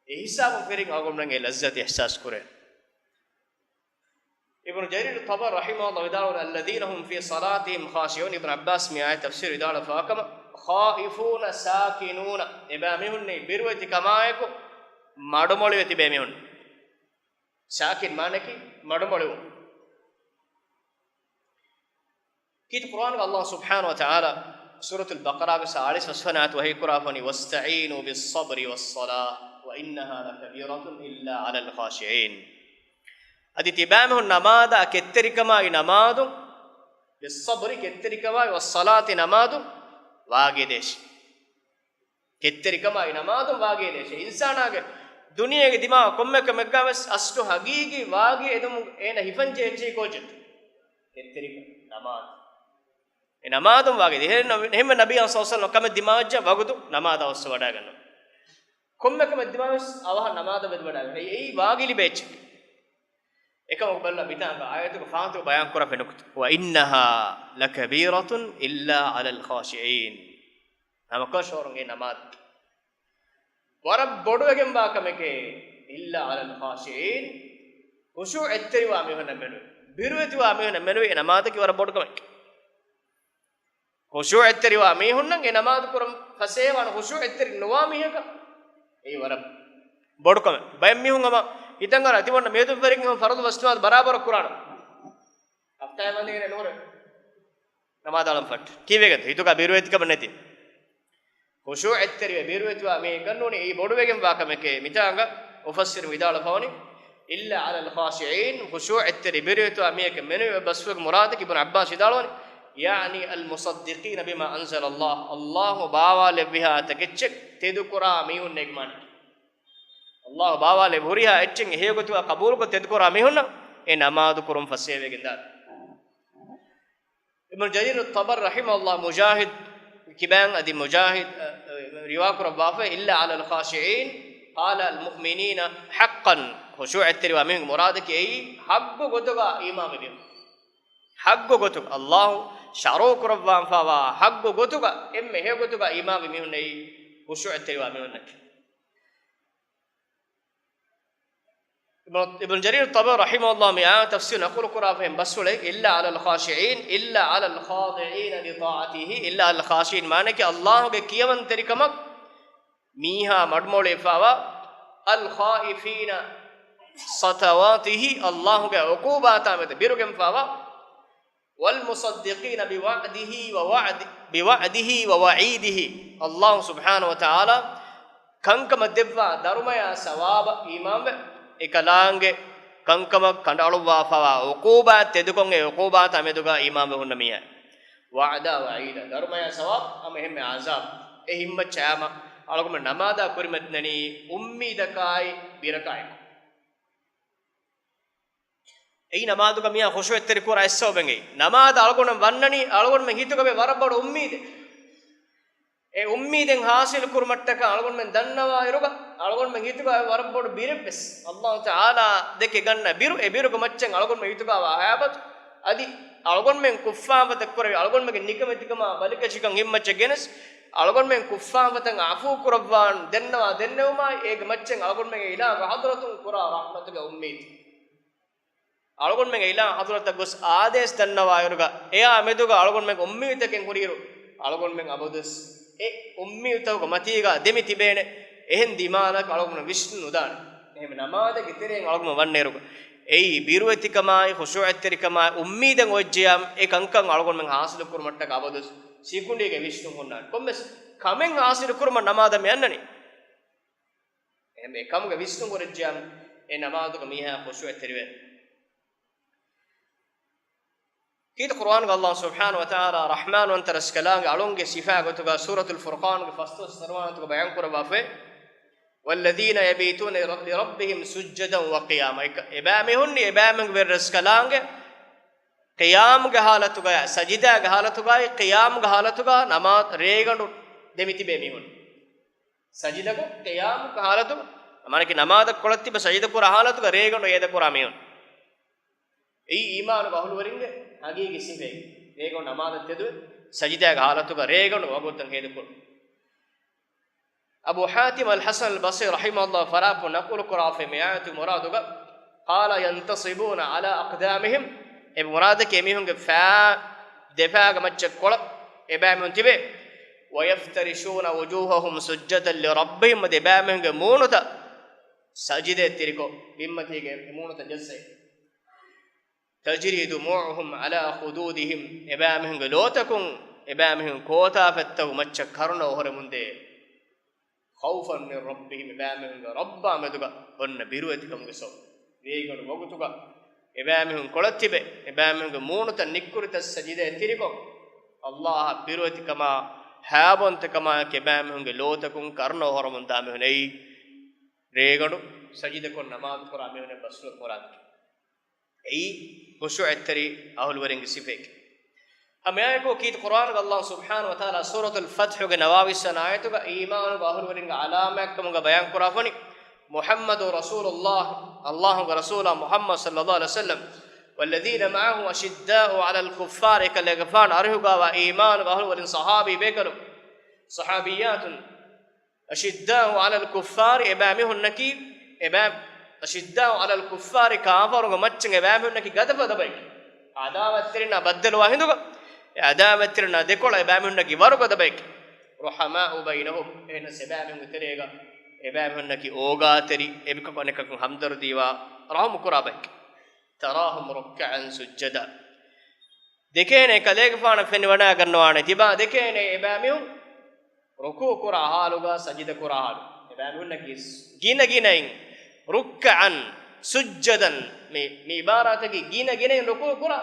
އެ ހިސާބުން ފެރިން އަޅުގަނޑުމެން އެ ލައްޒަތު އިޙްސާސް ކުރޭ. އިބްނު ޖަރީރު ޠަބަރީ ރަޙިމަހުﷲ ވިދާޅުވަނީ، الذين هم في صلاتهم خاشعون. އިބްނު ޢައްބާސް މި އާޔަތް ތަފްސީރު ވިދާޅުވާ ކަމަށް، خائفون ساكنون، އެބައިމީހުންނީ ބިރުވެތި ކަމާއެކު މަޑުމޮޅިވެ ތިބޭ މީހުން. ސާކިން މާނައަކީ މަޑުމޮޅިވުން. ކީރިތި ޤުރުއާނުގަ ﷲ ސުބްޙާނަހޫ ވަތަޢާލާ ސޫރަތުލް ބަޤަރާގެ ސާޅީސް ފަސްވަނަ އާޔަތު ވަޙީ ކުރާފަ ވަނީ، واستعينوا بالصبر والصلاة وإنها لكبيرة إلا على الخاشعين. އަދި ތިބާމީހުން ނަމާދާ ކެތްތެރިކަމާއި ނަމާދުން، بالصبر ކެތްތެރިކަމާއި، والصلاة ނަމާދުން ވާގި ދޭށި. ކެތްތެރިކަމާއި ނަމާދުން ވާގި ދޭށި. އިންސާނާގެ ދުނިޔޭގެ ދިމާ ކޮންމެ ކަމެއްގަ ވެސް އަސްލު ހަގީގީ ވާގި އެދުމުން އޭނަ ހިފަން ޖެހޭ އެއްޗެއް ކޯއްޗެއް؟ ކެތްތެރިކަން ނަމާދު. އެ ނަމާދުން ވާގި ދޭ. އެހެން ނަބީ ޞައްލަﷲ ޢަލައިހި ވަސައްލަމަ ކަމެއް ދިމާވެއްޖެ ވަގުތު ނަމާދާ އޮއްސަ ވަޑައިގަންނަ. ކޮންމެ ކަމެއް ދިމާވެސް އަވަހަށް ނަމާދަށް ވެދި ވަޑައިގަންނަ. އެއީ ވާގި ލިބޭ އެއްޗެއް. އެކަމަކު ބައްލަ މިތާނގަ އާޔަތުގެ ފާތުގަ ބަޔާން ކުރާ ފެނުކުތު، وإنها لكبيرة إلا على الخاشعين. ހަމަކަށަވަރުން އެ ނަމާދު ވަރަށް ބޮޑުވެގެންވާ ކަމެކޭ، إلا على الخاشعين، ޚުޝޫޢަތްތެރިވާ މީހުންނަށް މެނުވެ. ބިރުވެތިވާ މީހުންނަށް މެނުވެ އެ ނަމާދަކީ ވަރަށް ބޮޑު ކަމެކޭ. ޚުޝޫޢަތްތެރިވާ މީހުންނަށް އެ ނަމާދު ކުރަން ފަސޭހަވާނެ، ޚުޝޫޢަތްތެރި ނުވާ މީހަކަށް އެއީ ވަރަށް ބޮޑު ކަމެއް. ބައެއް މީހުން ހަމަ ހިތަށް އަރާ ތިމަންނަ މިއަދު ވެރިން ހަމަ ފަރުޟު ވަސް ނަމާދު ބަރާބަރަށް ކުރާނަން. ހަފްތާއެއް ވަންދެން އިން ނުހުރޭ ނަމާދާ އަޅަން ފައްޓަ. ކީއްވެގެންތަ؟ ހިތުގަ ބިރުވެތިކަމެއް ނެތި. ޚުޝޫޢަތްތެރިވެ ބިރުވެތިވާ މީހެއް ނޫނީ އެއީ ބޮޑުވެގެންވާ ކަމެކޭ. މިތާނގަ މުފައްސިރު ވިދާޅުވާ ފަ ވަނީ، إلا على الخاشعين، ޚުޝޫޢަތްތެރި ބިރުވެތިވާ މީހަކަށް މެނުވެ. ބަސްފުޅުގެ މުރާދަކީ އިބްނު ޢައްބާސް ވިދާޅުވަނީ، يعني المصدقين بما أنزل الله، ﷲ ބާވާލެއްވިހާ ތަކެއްޗެއް ތެދުކުރާ މީހުންނޭ މާނަ. ﷲ ބާވާލެއްވި ހުރިހާ އެއްޗެއް އެހެޔޮ ގޮތުގަ ޤަބޫލުކޮށް ތެދުކުރާ މީހުންނަށް އެ ނަމާދު ކުރުން ފަސޭހަވެގެންދާ. އިބްނު ޖަރީރު ޠަބަރީ ރަޙިމަހުﷲ މުޖާހިދު ކިބައިން އަދި މުޖާހިދު، އަ، އަ، ރިވާކުރައްވާފަ، إلا على الخاشعين قال المؤمنين حقا، ޚުޝޫޢަތްތެރިވާ މީހުންގެ މުރާދަކީ އެއީ ޙައްޤު ގޮތުގަ އީމާންވި މީހުން. ޙައްޤު ގޮތުގަ، ﷲ ޝަރުޢު ކުރައްވާފަވާ ޙައްޤު ގޮތުގަ، އެންމެ އެހެޔޮ ގޮތުގަ އީމާންވި މީހުންނެއް ޚުޝޫޢަތްތެރިވާ މީހުންނަކީ. އިބްނު، އިބްނު ޖަރީރު ޠަބަރީ ރަޙިމަހުﷲ މި އާޔަތް ތަފްސީރު ނަޤުލު ކުރާފަ އެހެން ބަސްފުޅެއް، إلا على الخاشعين، إلا على الخاضعين لطاعته، إلا على الخاشعين މާނައަކީ ﷲ ގެ ކިޔަވަންތެރިކަމަށް މީހާ މަޑުމޮޅިވެފަވާ، الخائفين سطواته، ﷲ ގެ ޢުޤޫބާތާ މެދު ބިރުގެންފަވާ، والمصدقين بوعده ووعد، بوعده ووعيده، ﷲ ސުބްޙާނަހޫ ވަތަޢާލާ ކަންކަމަށް ދެއްވާ ދަރުމަޔާ ސަވާބަށް އީމާންވެ، އެކަލާނގެ ކަންކަމަށް ކަނޑައަޅުއްވާފައިވާ އުޤޫބާތް ތެދުކޮށް، އެ އުޤޫބާތް އަމެދުގަ އީމާންވެ ހުންނަ މީހާ. ވަޢަދާ ވަޢީދާ، ދަރުމަޔާ ސަވާބު ހަމަ އެހެންމެ ޢަޒާބު. އެ ހިންމައްޗަށް އައިމަ އަޅުގަނޑު ނަމާދާ ކުރިމަތިލަނީ އުއްމީދަކާއި ބިރަކާއެކު. އެއީ ނަމާދުގަ މީހާ ޚުޝޫޢަތްތެރި ކުރާ އެއްސަބަބެއްގައި. ނަމާދަށް އަޅުގަނޑު ވަންނަނީ އަޅުގަނޑުމެން ހިތުގަ ވެ ވަރަށް ބޮޑު އުއްމީދެއް. އެ އުއްމީދެއް ޙާޞިލު ކުރުމަށްޓަކާ އަޅުގަނޑުމެން ދަންނަވާ އިރުގަ އަޅުގަނޑުމެން ހިތުގަ ވަރަށް ބޮޑު ބިރެއްވެސް، ﷲ ތަޢާލާ ދެކެ ގަންނަ ބިރު، އެ ބިރުގެ މައްޗަށް އަޅުގަނޑުމެން ހިތުގަވާ ހައިބަތު، އަދި އަޅުގަނޑުމެން ކުށްފާން ފަތަށް ކުރެވި، އަޅުގަނޑުމެންގެ ނިކަމެތިކަމާ ބަލިކަށިކަން ހިންމައްޗަށް ގެނެސް، އަޅުގަނޑުމެން ކުށްފާން ފަތަށް ޢަފޫ ކުރައްވާން ދެންނަވާ ދެންނެވުމާއި، އޭގެ މައްޗަށް އަޅުގަނޑުމެންގެ އިލާހުގެ ޙަޟްރަތުން ކުރާ ރަޙްމަތުގެ އުއްމީދު. އަޅުގަނޑުމެންގެ އިލާހު ޙަޟްރަތަށް ގޮސް އާދޭސް ދަންނަވާއިރުގަ، އެއާ މެދުގަ އަޅުގަނޑުމެން އުއްމީދުތަކެއް ހުރިއިރު، އަޅުގަނޑުމެން އަބަދުވެސް އެ އުއްމީދުތަކުގެ މަތީގަ ދެމި ތިބޭނެ. އެހެން ދިމާލަކަށް އަޅުގަނޑު ވިސްނުން ނުދާނެ. އެހެން ނަމާދެއްގެ ތެރެއިން އަޅުގަނޑު ވަންނައިރުގަ، އެއީ ބިރުވެތިކަމާއި ޚުޝޫޢަތްތެރިކަމާއި އުއްމީދެއް އޮތްޖެޔާ، އެ ކަންކަން އަޅުގަނޑުމެން ޙާޞިލު ކުރުމަށްޓަކާ އަބަދުވެސް ސިކުނޑީގެ ވިސްނުން ހުންނާނެ. ކޮންމެސް ކަމެއް ޙާޞިލު ކުރުމަށް ނަމާދަށް މި އަންނަނީ. އެހެން އެކަމުގެ ވިސްނުން ކުރެއްޖެޔާ، އެ ނަމާދުގަ މީހާ ޚުޝޫޢަތްތެރިވޭ. ކީރިތި ޤުރުއާނުގަ ﷲ ސުބްޙާނަހޫ ވަތަޢާލާ ރަޙްމާންވަންތަ ރަސްކަލާނގެ އަޅުންގެ ސިފާ ގޮތުގަ ސޫރަތުލް ފުރުޤާންގެ ފަސްދޮޅަސް ވަނަ ވާނަތުގަ ބަޔާން ކުރައްވާފައި، وَالَّذِينَ يَبِيتُونَ لِرَبِّهِمْ سُجَّدًا وَقِيَامًا. އެކަ-، އެބައިމީހުންނީ އެބައިމީހުންގެ ވެރިރަސްކަލާނގެ ޤިޔާމުގެ ޙާލަތުގަ، ސަޖިދާގެ ޙާލަތުގައި، ޤިޔާމުގެ ޙާލަތުގަ ނަމާ-، ރޭގަނޑު ދެމިތިބޭ މީހުން. ސަޖިދަކޮށް ޤިޔާމުގެ ޙާލަތު، މާނައަކީ ނަމާދަށް ކޮޅަށް ތިބެ ސަޖިދަ ކުރާ ޙާލަތުގަ ރޭގަނޑު އޭދަ ކުރާ މީހުން. އެއީ އީމާނުގެ އަހުލުވެރިންގެ ހަގީގީ ސިފައެއް. ރޭގަނޑު ނަމާދަށް ތެދުވެ، ސަޖިދާގެ ޙާލަތުގަ ރޭގަނޑު ވަގުތުން އޭދަ ކުރުން. އަބޫ ޙާތިމް އަލް ޙަސަން އަލް ބަޞްރީ ރަޙިމަހުﷲ ފަރާތުން ނަޤުލު ކުރާފައި މި އާޔަތުގެ މުރާދުގަ، قَالَ يَنْتَصِبُونَ عَلَى أَقْدَامِهِمْ، އެ މުރާދަކީ އެމީހުންގެ ފާ ދެފާގެ މައްޗަށް ކޮޅަށް އެބައިމީހުން ތިބޭ. وَيَفْتَرِشُونَ وُجُوهَهُمْ سُجَّدًا لِرَبِّهِمْ، އަދި އެބައިމީހުންގެ މޫނުތައް ސަޖިދައަށް ތިރިކޮށް، ބިންމަތީގެ މޫނުތައް ޖައްސައި. تَجْرِي دُمُوعُهُمْ عَلَى خُدُودِهِمْ، އެބައިމީހުންގެ ލޯތަކުން، އެބައިމީހުން ކޯތާފަތްތަކުގެ މައްޗަށް ކަރުނަ އޮހޮރެމުންދޭ. خَوْفًا مِنْ رَبِّهِمْ، އެބައިމީހުންގެ ރައްބާ މެދުގަ އޮންނަ ބިރުވެތިކަމުގެ ސަބަބުން. ރޭގަނޑު ވަގުތުގަ އެބައިމީހުން ކޮޅަށް ތިބެ، އެބައިމީހުންގެ މޫނުތައް ނިއްކުރިތައް ސަޖިދައަށް ތިރިކޮށް، ﷲ އަށް ބިރުވެތިކަމާ، ހައިބަވަންތަކަމާއެކު އެބައިމީހުންގެ ލޯތަކުން ކަރުނަ އޮހޮރަމުންދާ މީހުން އެއީ، ރޭގަނޑު ސަޖިދަކޮށް ނަމާދު ކުރާ މީހުން ބަސްފުޅު މުރާދަކީ. އެއީ ޚުޝޫޢަތްތެރި އަހުލުވެރިންގެ ސިފައެކެވެ. ހަމައެއާއެކު ކީރިތި ޤުރުއާނުގަ ﷲ ސުބްޙާނަހޫ ވަތަޢާލާ ސޫރަތުލް ފަތްޙުގެ ނަވާވީސް ވަނަ އާޔަތުގަ އީމާނުގެ އަހުލުވެރިންގެ ޢަލާމާތްކަމުގަ ބަޔާން ކުރާފަނި، مُحَمَّدٌ رَسُولُ اللَّهِ، ﷲ ގެ ރަސޫލާ މުޙައްމަދު ޞައްލައްލާހު ޢަލައިހި ވަސައްލަމް، وَالَّذِينَ مَعَهُ أَشِدَّاءُ عَلَى الْكُفَّارِ، އެކަލޭގެފާނު އަރިހުގަވާ އީމާނުގެ އަހުލުވެރިން ޞަޙާބީ ބޭކަލުން، صَحَابِيَّاتٌ، أَشِدَّاءُ عَلَى الْكُفَّارِ، އެބައިމީހުންނަކީ، އެބައި، أَشِدَّاءُ عَلَى الْكُفَّارِ، ކާފަރުންގެ މައްޗަށް އެބައިމީހުންނަކީ ގަދަފަދަ ބައެކޭ. ޢަދާވަތްތެރިންނާ ބައްދަލުވާ ހިނދުގަ، އެ ޢަދާވަތްތެރިންނާ ދެކޮޅަށް އެބައިމީހުންނަކީ ވަރުގަދަ ބައެކޭ. رُحَمَاءُ بَيْنَهُمْ، އެހެނަސް އެބައިމީހުންގެ ތެރޭގަ އެބައިމީހުންނަކީ އޯގާތެރި، އެކަކު އަނެކަކުން ހަމްދަރުދީވާ ރަޙުމު ކުރާ ބައެކޭ. تَرَاهُمْ رُكَّعًا سُجَّدًا. ދެކޭނެ ކަލޭގެފާނަށް ފެނިވަޑައިގަންނަވާނެ ތިބާ ދެކޭނެ އެބައިމީހުން ރުކޫޢު ކުރާ ޙާލުގަ، ސަޖިދަ ކުރާ ޙާލު. އެބައިމީހުންނަކީ ގިނަ ގިނައިން، رُكَّعًا سُجَّدًا، މި، މި ޢިބާރާތަކީ ގިނަ ގިނައިން ރުކޫޢު ކުރާ،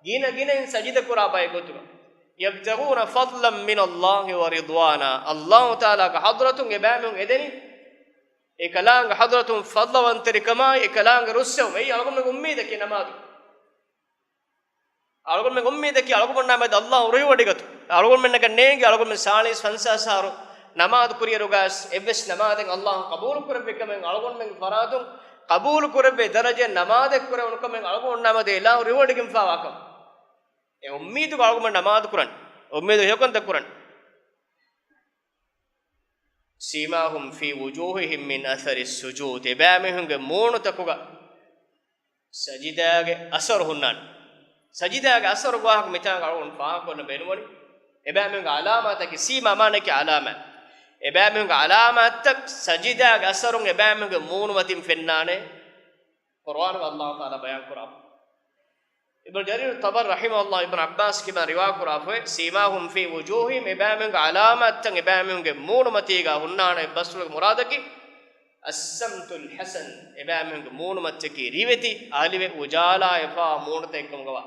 ގިނަ ގިނައިން ސަޖިދަ ކުރާ ބައެއް ގޮތުގަ. يَبْتَغُونَ فَضْلًا مِنَ اللَّهِ وَرِضْوَانًا، ﷲ ތަޢާލާގެ ޙަޟްރަތުން އެބައިމީހުން އެދެނީ އެކަލާނގެ ޙަޟްރަތުން ފަޟްލަވަންތެރިކަމާއި އެކަލާނގެ ރުއްސެވުމަށް. އެއީ އަޅުގަނޑުމެން އުއްމީދަކީ ނަމާދު. އަޅުގަނޑުމެން އުއްމީދަކީ އަޅުގަނޑުމެންނާ މެދު ﷲ ރުހިވޮޑިގަތު. އަޅުގަނޑުމެންނަކަށް ނޭނގި އަޅުގަނޑުމެން ސާޅީސް ފަންސާސް އަހަރު ނަމާދު ކުރިއިރުގަ އެއްވެސް ނަމާދެއް ﷲ ޤަބޫލު ކުރެއްވި ކަމެއް، އަޅުގަނޑުމެންގެ ފަރާތުން ޤަބޫލު ކުރެއްވި ދަރަޖައެއް ނަމާދެއް ކުރެވުނު ކަމެއް، އަޅުގަނޑުމެންނާ މެދު އިލާހު ރުހިވޮޑިގެންފާވާ ކަމެއް. އެ އުއްމީދުގަ އަޅުގަނޑުމެން ނަމާދު ކުރަން، އުއްމީދު ހެޔޮކަންތައް ކުރަން. سِيمَاهُمْ فِي وُجُوهِهِمْ مِنْ أَثَرِ السُّجُودِ، އެބައިމީހުންގެ މޫނުތަކުގަ ސަޖިދާގެ އަސަރު ހުންނާނެ. ސަޖިދާގެ އަސަރު ވާހަކަ މިތާނގަ އަޅުގަނޑު ފާހަގަކޮށްލަން ބޭނުންވަނީ. އެބައިމީހުންގެ ޢަލާމާތަކީ، ސީމާ މާނައަކީ ޢަލާމާތް. އެބައިމީހުންގެ ޢަލާމާތްތައް ސަޖިދާގެ އަސަރުން އެބައިމީހުންގެ މޫނުމަތިން ފެންނާނެ. ޤުރުއާނުގަ ﷲ ތަޢާލާ ބަޔާން ކުރާ. އިބްނު ޖަރީރު ޠަބަރީ ރަޙިމަހުﷲ އިބްނު ޢައްބާސްގެ ކިބައިން ރިވާކުރާފައި، "سيماهُمْ في وجوههم"، އެބައިމީހުންގެ ޢަލާމާތްތައް އެބައިމީހުންގެ މޫނުމަތީގަ ހުންނާނެ، އެއްބަސްފުޅުގެ މުރާދަކީ الصمت الحسن، އެބައިމީހުންގެ މޫނުމަތީ ރިވެތި، އަލިވެ އުޖާލާވެފާ މޫނުތައް އެއްކަމުގަވާ.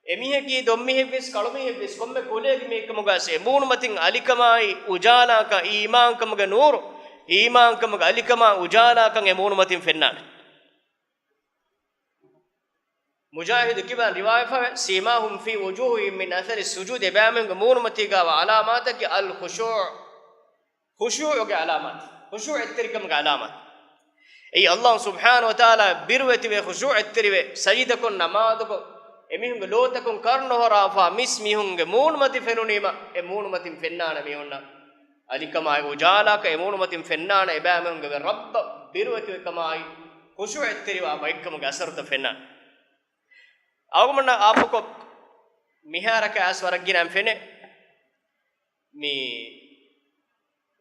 އެމީހަކީ ދޮންމީހެއްވެސް، ކަޅުމީހެއްވެސް، ކޮންމެ ކުލައެއްގެ މީހެއްކަމުގަ އެ މޫނުމަތިން އަލިކަމާއި އުޖާލާކަން، އީމާންކަމުގެ ނޫރު، އީމާންކަމުގެ އަލިކަމާ އުޖާލާކަން އެ މޫނުމަތިން ފެންނާނެ. މުޖާހިދު ކިބައިން ރިވާވެފަވޭ، "سيماهُمْ في وجوههم من أثر السجود"، އެބައިމީހުންގެ މޫނުމަތީގަވާ ޢަލާމާތަކީ الخشوع، ޚުޝޫޢުގެ ޢަލާމާތު، ޚުޝޫޢަތްތެރިކަމުގެ ޢަލާމާތު. އެއީ ﷲ ސުބްޙާނަހޫ ވަތަޢާލާ ބިރުވެތިވެ، ޚުޝޫޢަތްތެރިވެ، ސަޖިދަކޮށް ނަމާދުކޮށް، އެމީހުންގެ ލޯތަކުން ކަރުނަ ހޮރާފާ މިސް މީހުންގެ މޫނުމަތި ފެނުނީމަ، އެ މޫނުމަތިން ފެންނާނެ މީހުންނަށް އަލިކަމާއި އުޖާލާކަން، އެ މޫނުމަތިން ފެންނާނެ އެބައިމީހުންގެ ރައްބަށް ބިރުވެތިވެ ކަމާއި، ޚުޝޫޢަތްތެރިވާ ބައެއްކަމުގެ އަސަރުތައް ފެންނާނެ. އަޅުގަނޑަށް އާއްމުކޮށް މިހާރަކަށް އައިސް ވަރަށް ގިނައިން ފެނޭ. މި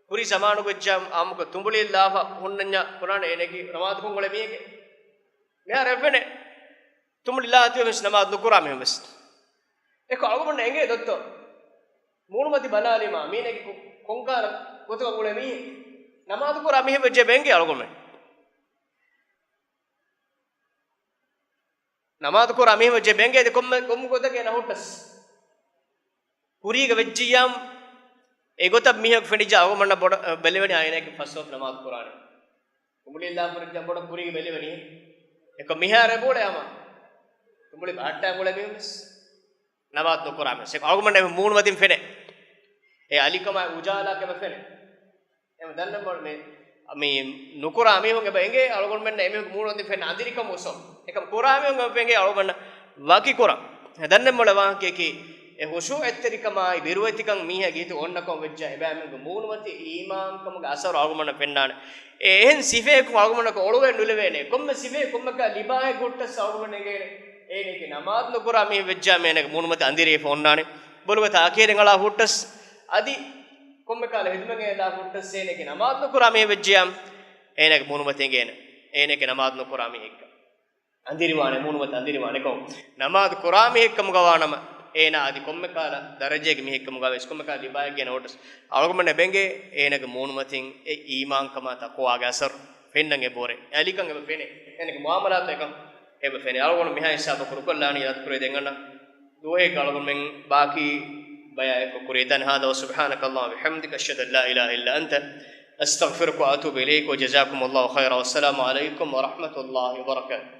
ކުރީ ޒަމާނުގައްޖާ އާއްމުކޮށް ތުނބުޅިއެއް ލާފަ ހުންނަންޏާ ބުނާނެ އޭނައަކީ ނަމާދުކޮށް އުޅޭ މީހެކޭ. މިހާރު އެއް ފެނޭ. ތުނބުޅި ލާ ތިބެ ވެސް ނަމާދު ނުކުރާ މީހުން ވެސް. އެކަމް އަޅުގަނޑަށް އެނގޭ ދޮއްތޯ؟ މޫނުމަތި ބަލާލީމާ މީނަކީ ކޮ-، ކޮންކަހަލަ ގޮތަކަށް އުޅޭ މީހެއް؟ ނަމާދު ކުރާ މީހެއް ވެއްޖެ އެބަ އެނގޭ އަޅުގަނޑުމެން. ނަމާދު ކުރާ މީހެއް ވެއްޖެ އެބަ އެނގޭ އަދި ކޮންމެ، ކޮންމެ ގޮތަކަށް އޭނަ ހުއްޓަސް. ކުރީގަ ވެއްޖިއްޔާ، އެ ގޮތަށް މީހަކު ފެނިއްޖާ އަޅުގަނޑަށް ބޮޑަށް ބެލެވެނީ އޭނައަކީ ފަސްވަގުތު ނަމާދު ކުރާނެ. ތުނބުޅި ލާފަ ހުރިއްޖާ ބޮޑަށް ކުރީގަ ބެލެވެނީ. އެކަމް މިހާރު އެބައުޅޭ ހަމަ. ތުނބުޅި ބަހައްޓާ އުޅޭ މީހުން ވެސް. ނަމާދު ނުކުރާ މީހުން. އެކަމް އަޅުގަނޑަށް މޫނުމަތިން ފެނޭ. އެ އަލިކަމާއި އުޖާލާކަން އެބަ ފެނޭ. އެހެން ދަންނަން ބޮޑު މި، މި ނުކުރާ މީހުން އެބަ އެނގޭ އަޅުގަނޑުމެންނަށް އެމީހުން މޫނުމަތިން ފެންނަ އަނދިރިކަމު އުސޯ. އެކަމް ކުރާ މީހުން އެބަ އެނގޭ އަޅުގަނޑަށް ވަކި ކުރަން. ދަންނަން ބޮޑު ވާހަކައަކީ، އެ ޚުޝޫޢަތްތެރިކަމާއި ބިރުވެތިކަން މީހާގެ ހިތު އޮންނަކަމަށް ވެއްޖާ އެބައިމީހުންގެ މޫނުމަތި އީމާންކަމުގެ އަސަރު އަޅުގަނޑަށް ފެންނާނެ. އެ އެހެން ސިފައަކުން އަޅުގަނޑަކަށް އޮޅުވެ ނުލެވޭނެ. ކޮންމެ ސިފައެއް ކޮންމެކާ ލިބާހެއް ހުއްޓަސް އަޅުގަނޑަށް އެނގޭނެ. އޭނައަކީ ނަމާދު ނުކުރާ މީހެއް ވެއްޖާ އޭނަގެ މޫނުމަތި އަނދިރިވެފަ އޮންނާނެ. ބޮލުގަ ތާކީރެއް އަޅާ ހުއްޓަސް އަދި ކޮންމެ ކާލަ ހެދުމެއް އެދާ ހުއްޓަސް އޭނައަކީ ނަމާދު ނުކުރާ މީހެއް ވެއްޖިއްޔާ، އޭނަގެ މޫނުމަތި އެނގޭނެ. އޭނައަކީ ނަމާދު ނުކުރާ މީހެއްކަން. އަނދިރިވާނެ، މޫނުމަތި އަނދިރިވާނެ. ކޮން ނަމާދު ކުރާ މީހެއްކަމުގަ ވާނަމަ، އޭނަ އަދި ކޮންމެ ކާލަ ދަރަޖައެއްގެ މީހެއްކަމުގަ ވެސް ކޮންމެ ކާލަ ލިބާއެއްގެ ނޯޓިސް. އަޅުގަނޑަށް އެބަ އެނގޭ އޭނަގެ މޫނުމަތިން އެ އީމާންކަމާ ތަޤްވާގެ އަސަރު ފެންނަން އެބަ އޮވޭ. އެ އަލިކަން އެބަ ފެނޭ. އޭނަގެ މުޢާމަލާތު އެކަން އެބަ ފެނޭ. އަޅުގަނޑު މިހާ ހިސާބަށް ކުރުކޮށްލާނީ އަދި ކުރި ދެން އަންނަ ދުވަހެއްގަ އަޅުގަނޑުމެން ބާކީ ބަޔާ އެއްކޮށް ކުރި ދަން. هذا وسبحانك اللهم وبحمدك، أشهد أن لا إله إلا أنت، أستغفرك وأتوب إليك، وجزاكم الله خيرا، والسلام عليكم ورحمة الله وبركاته.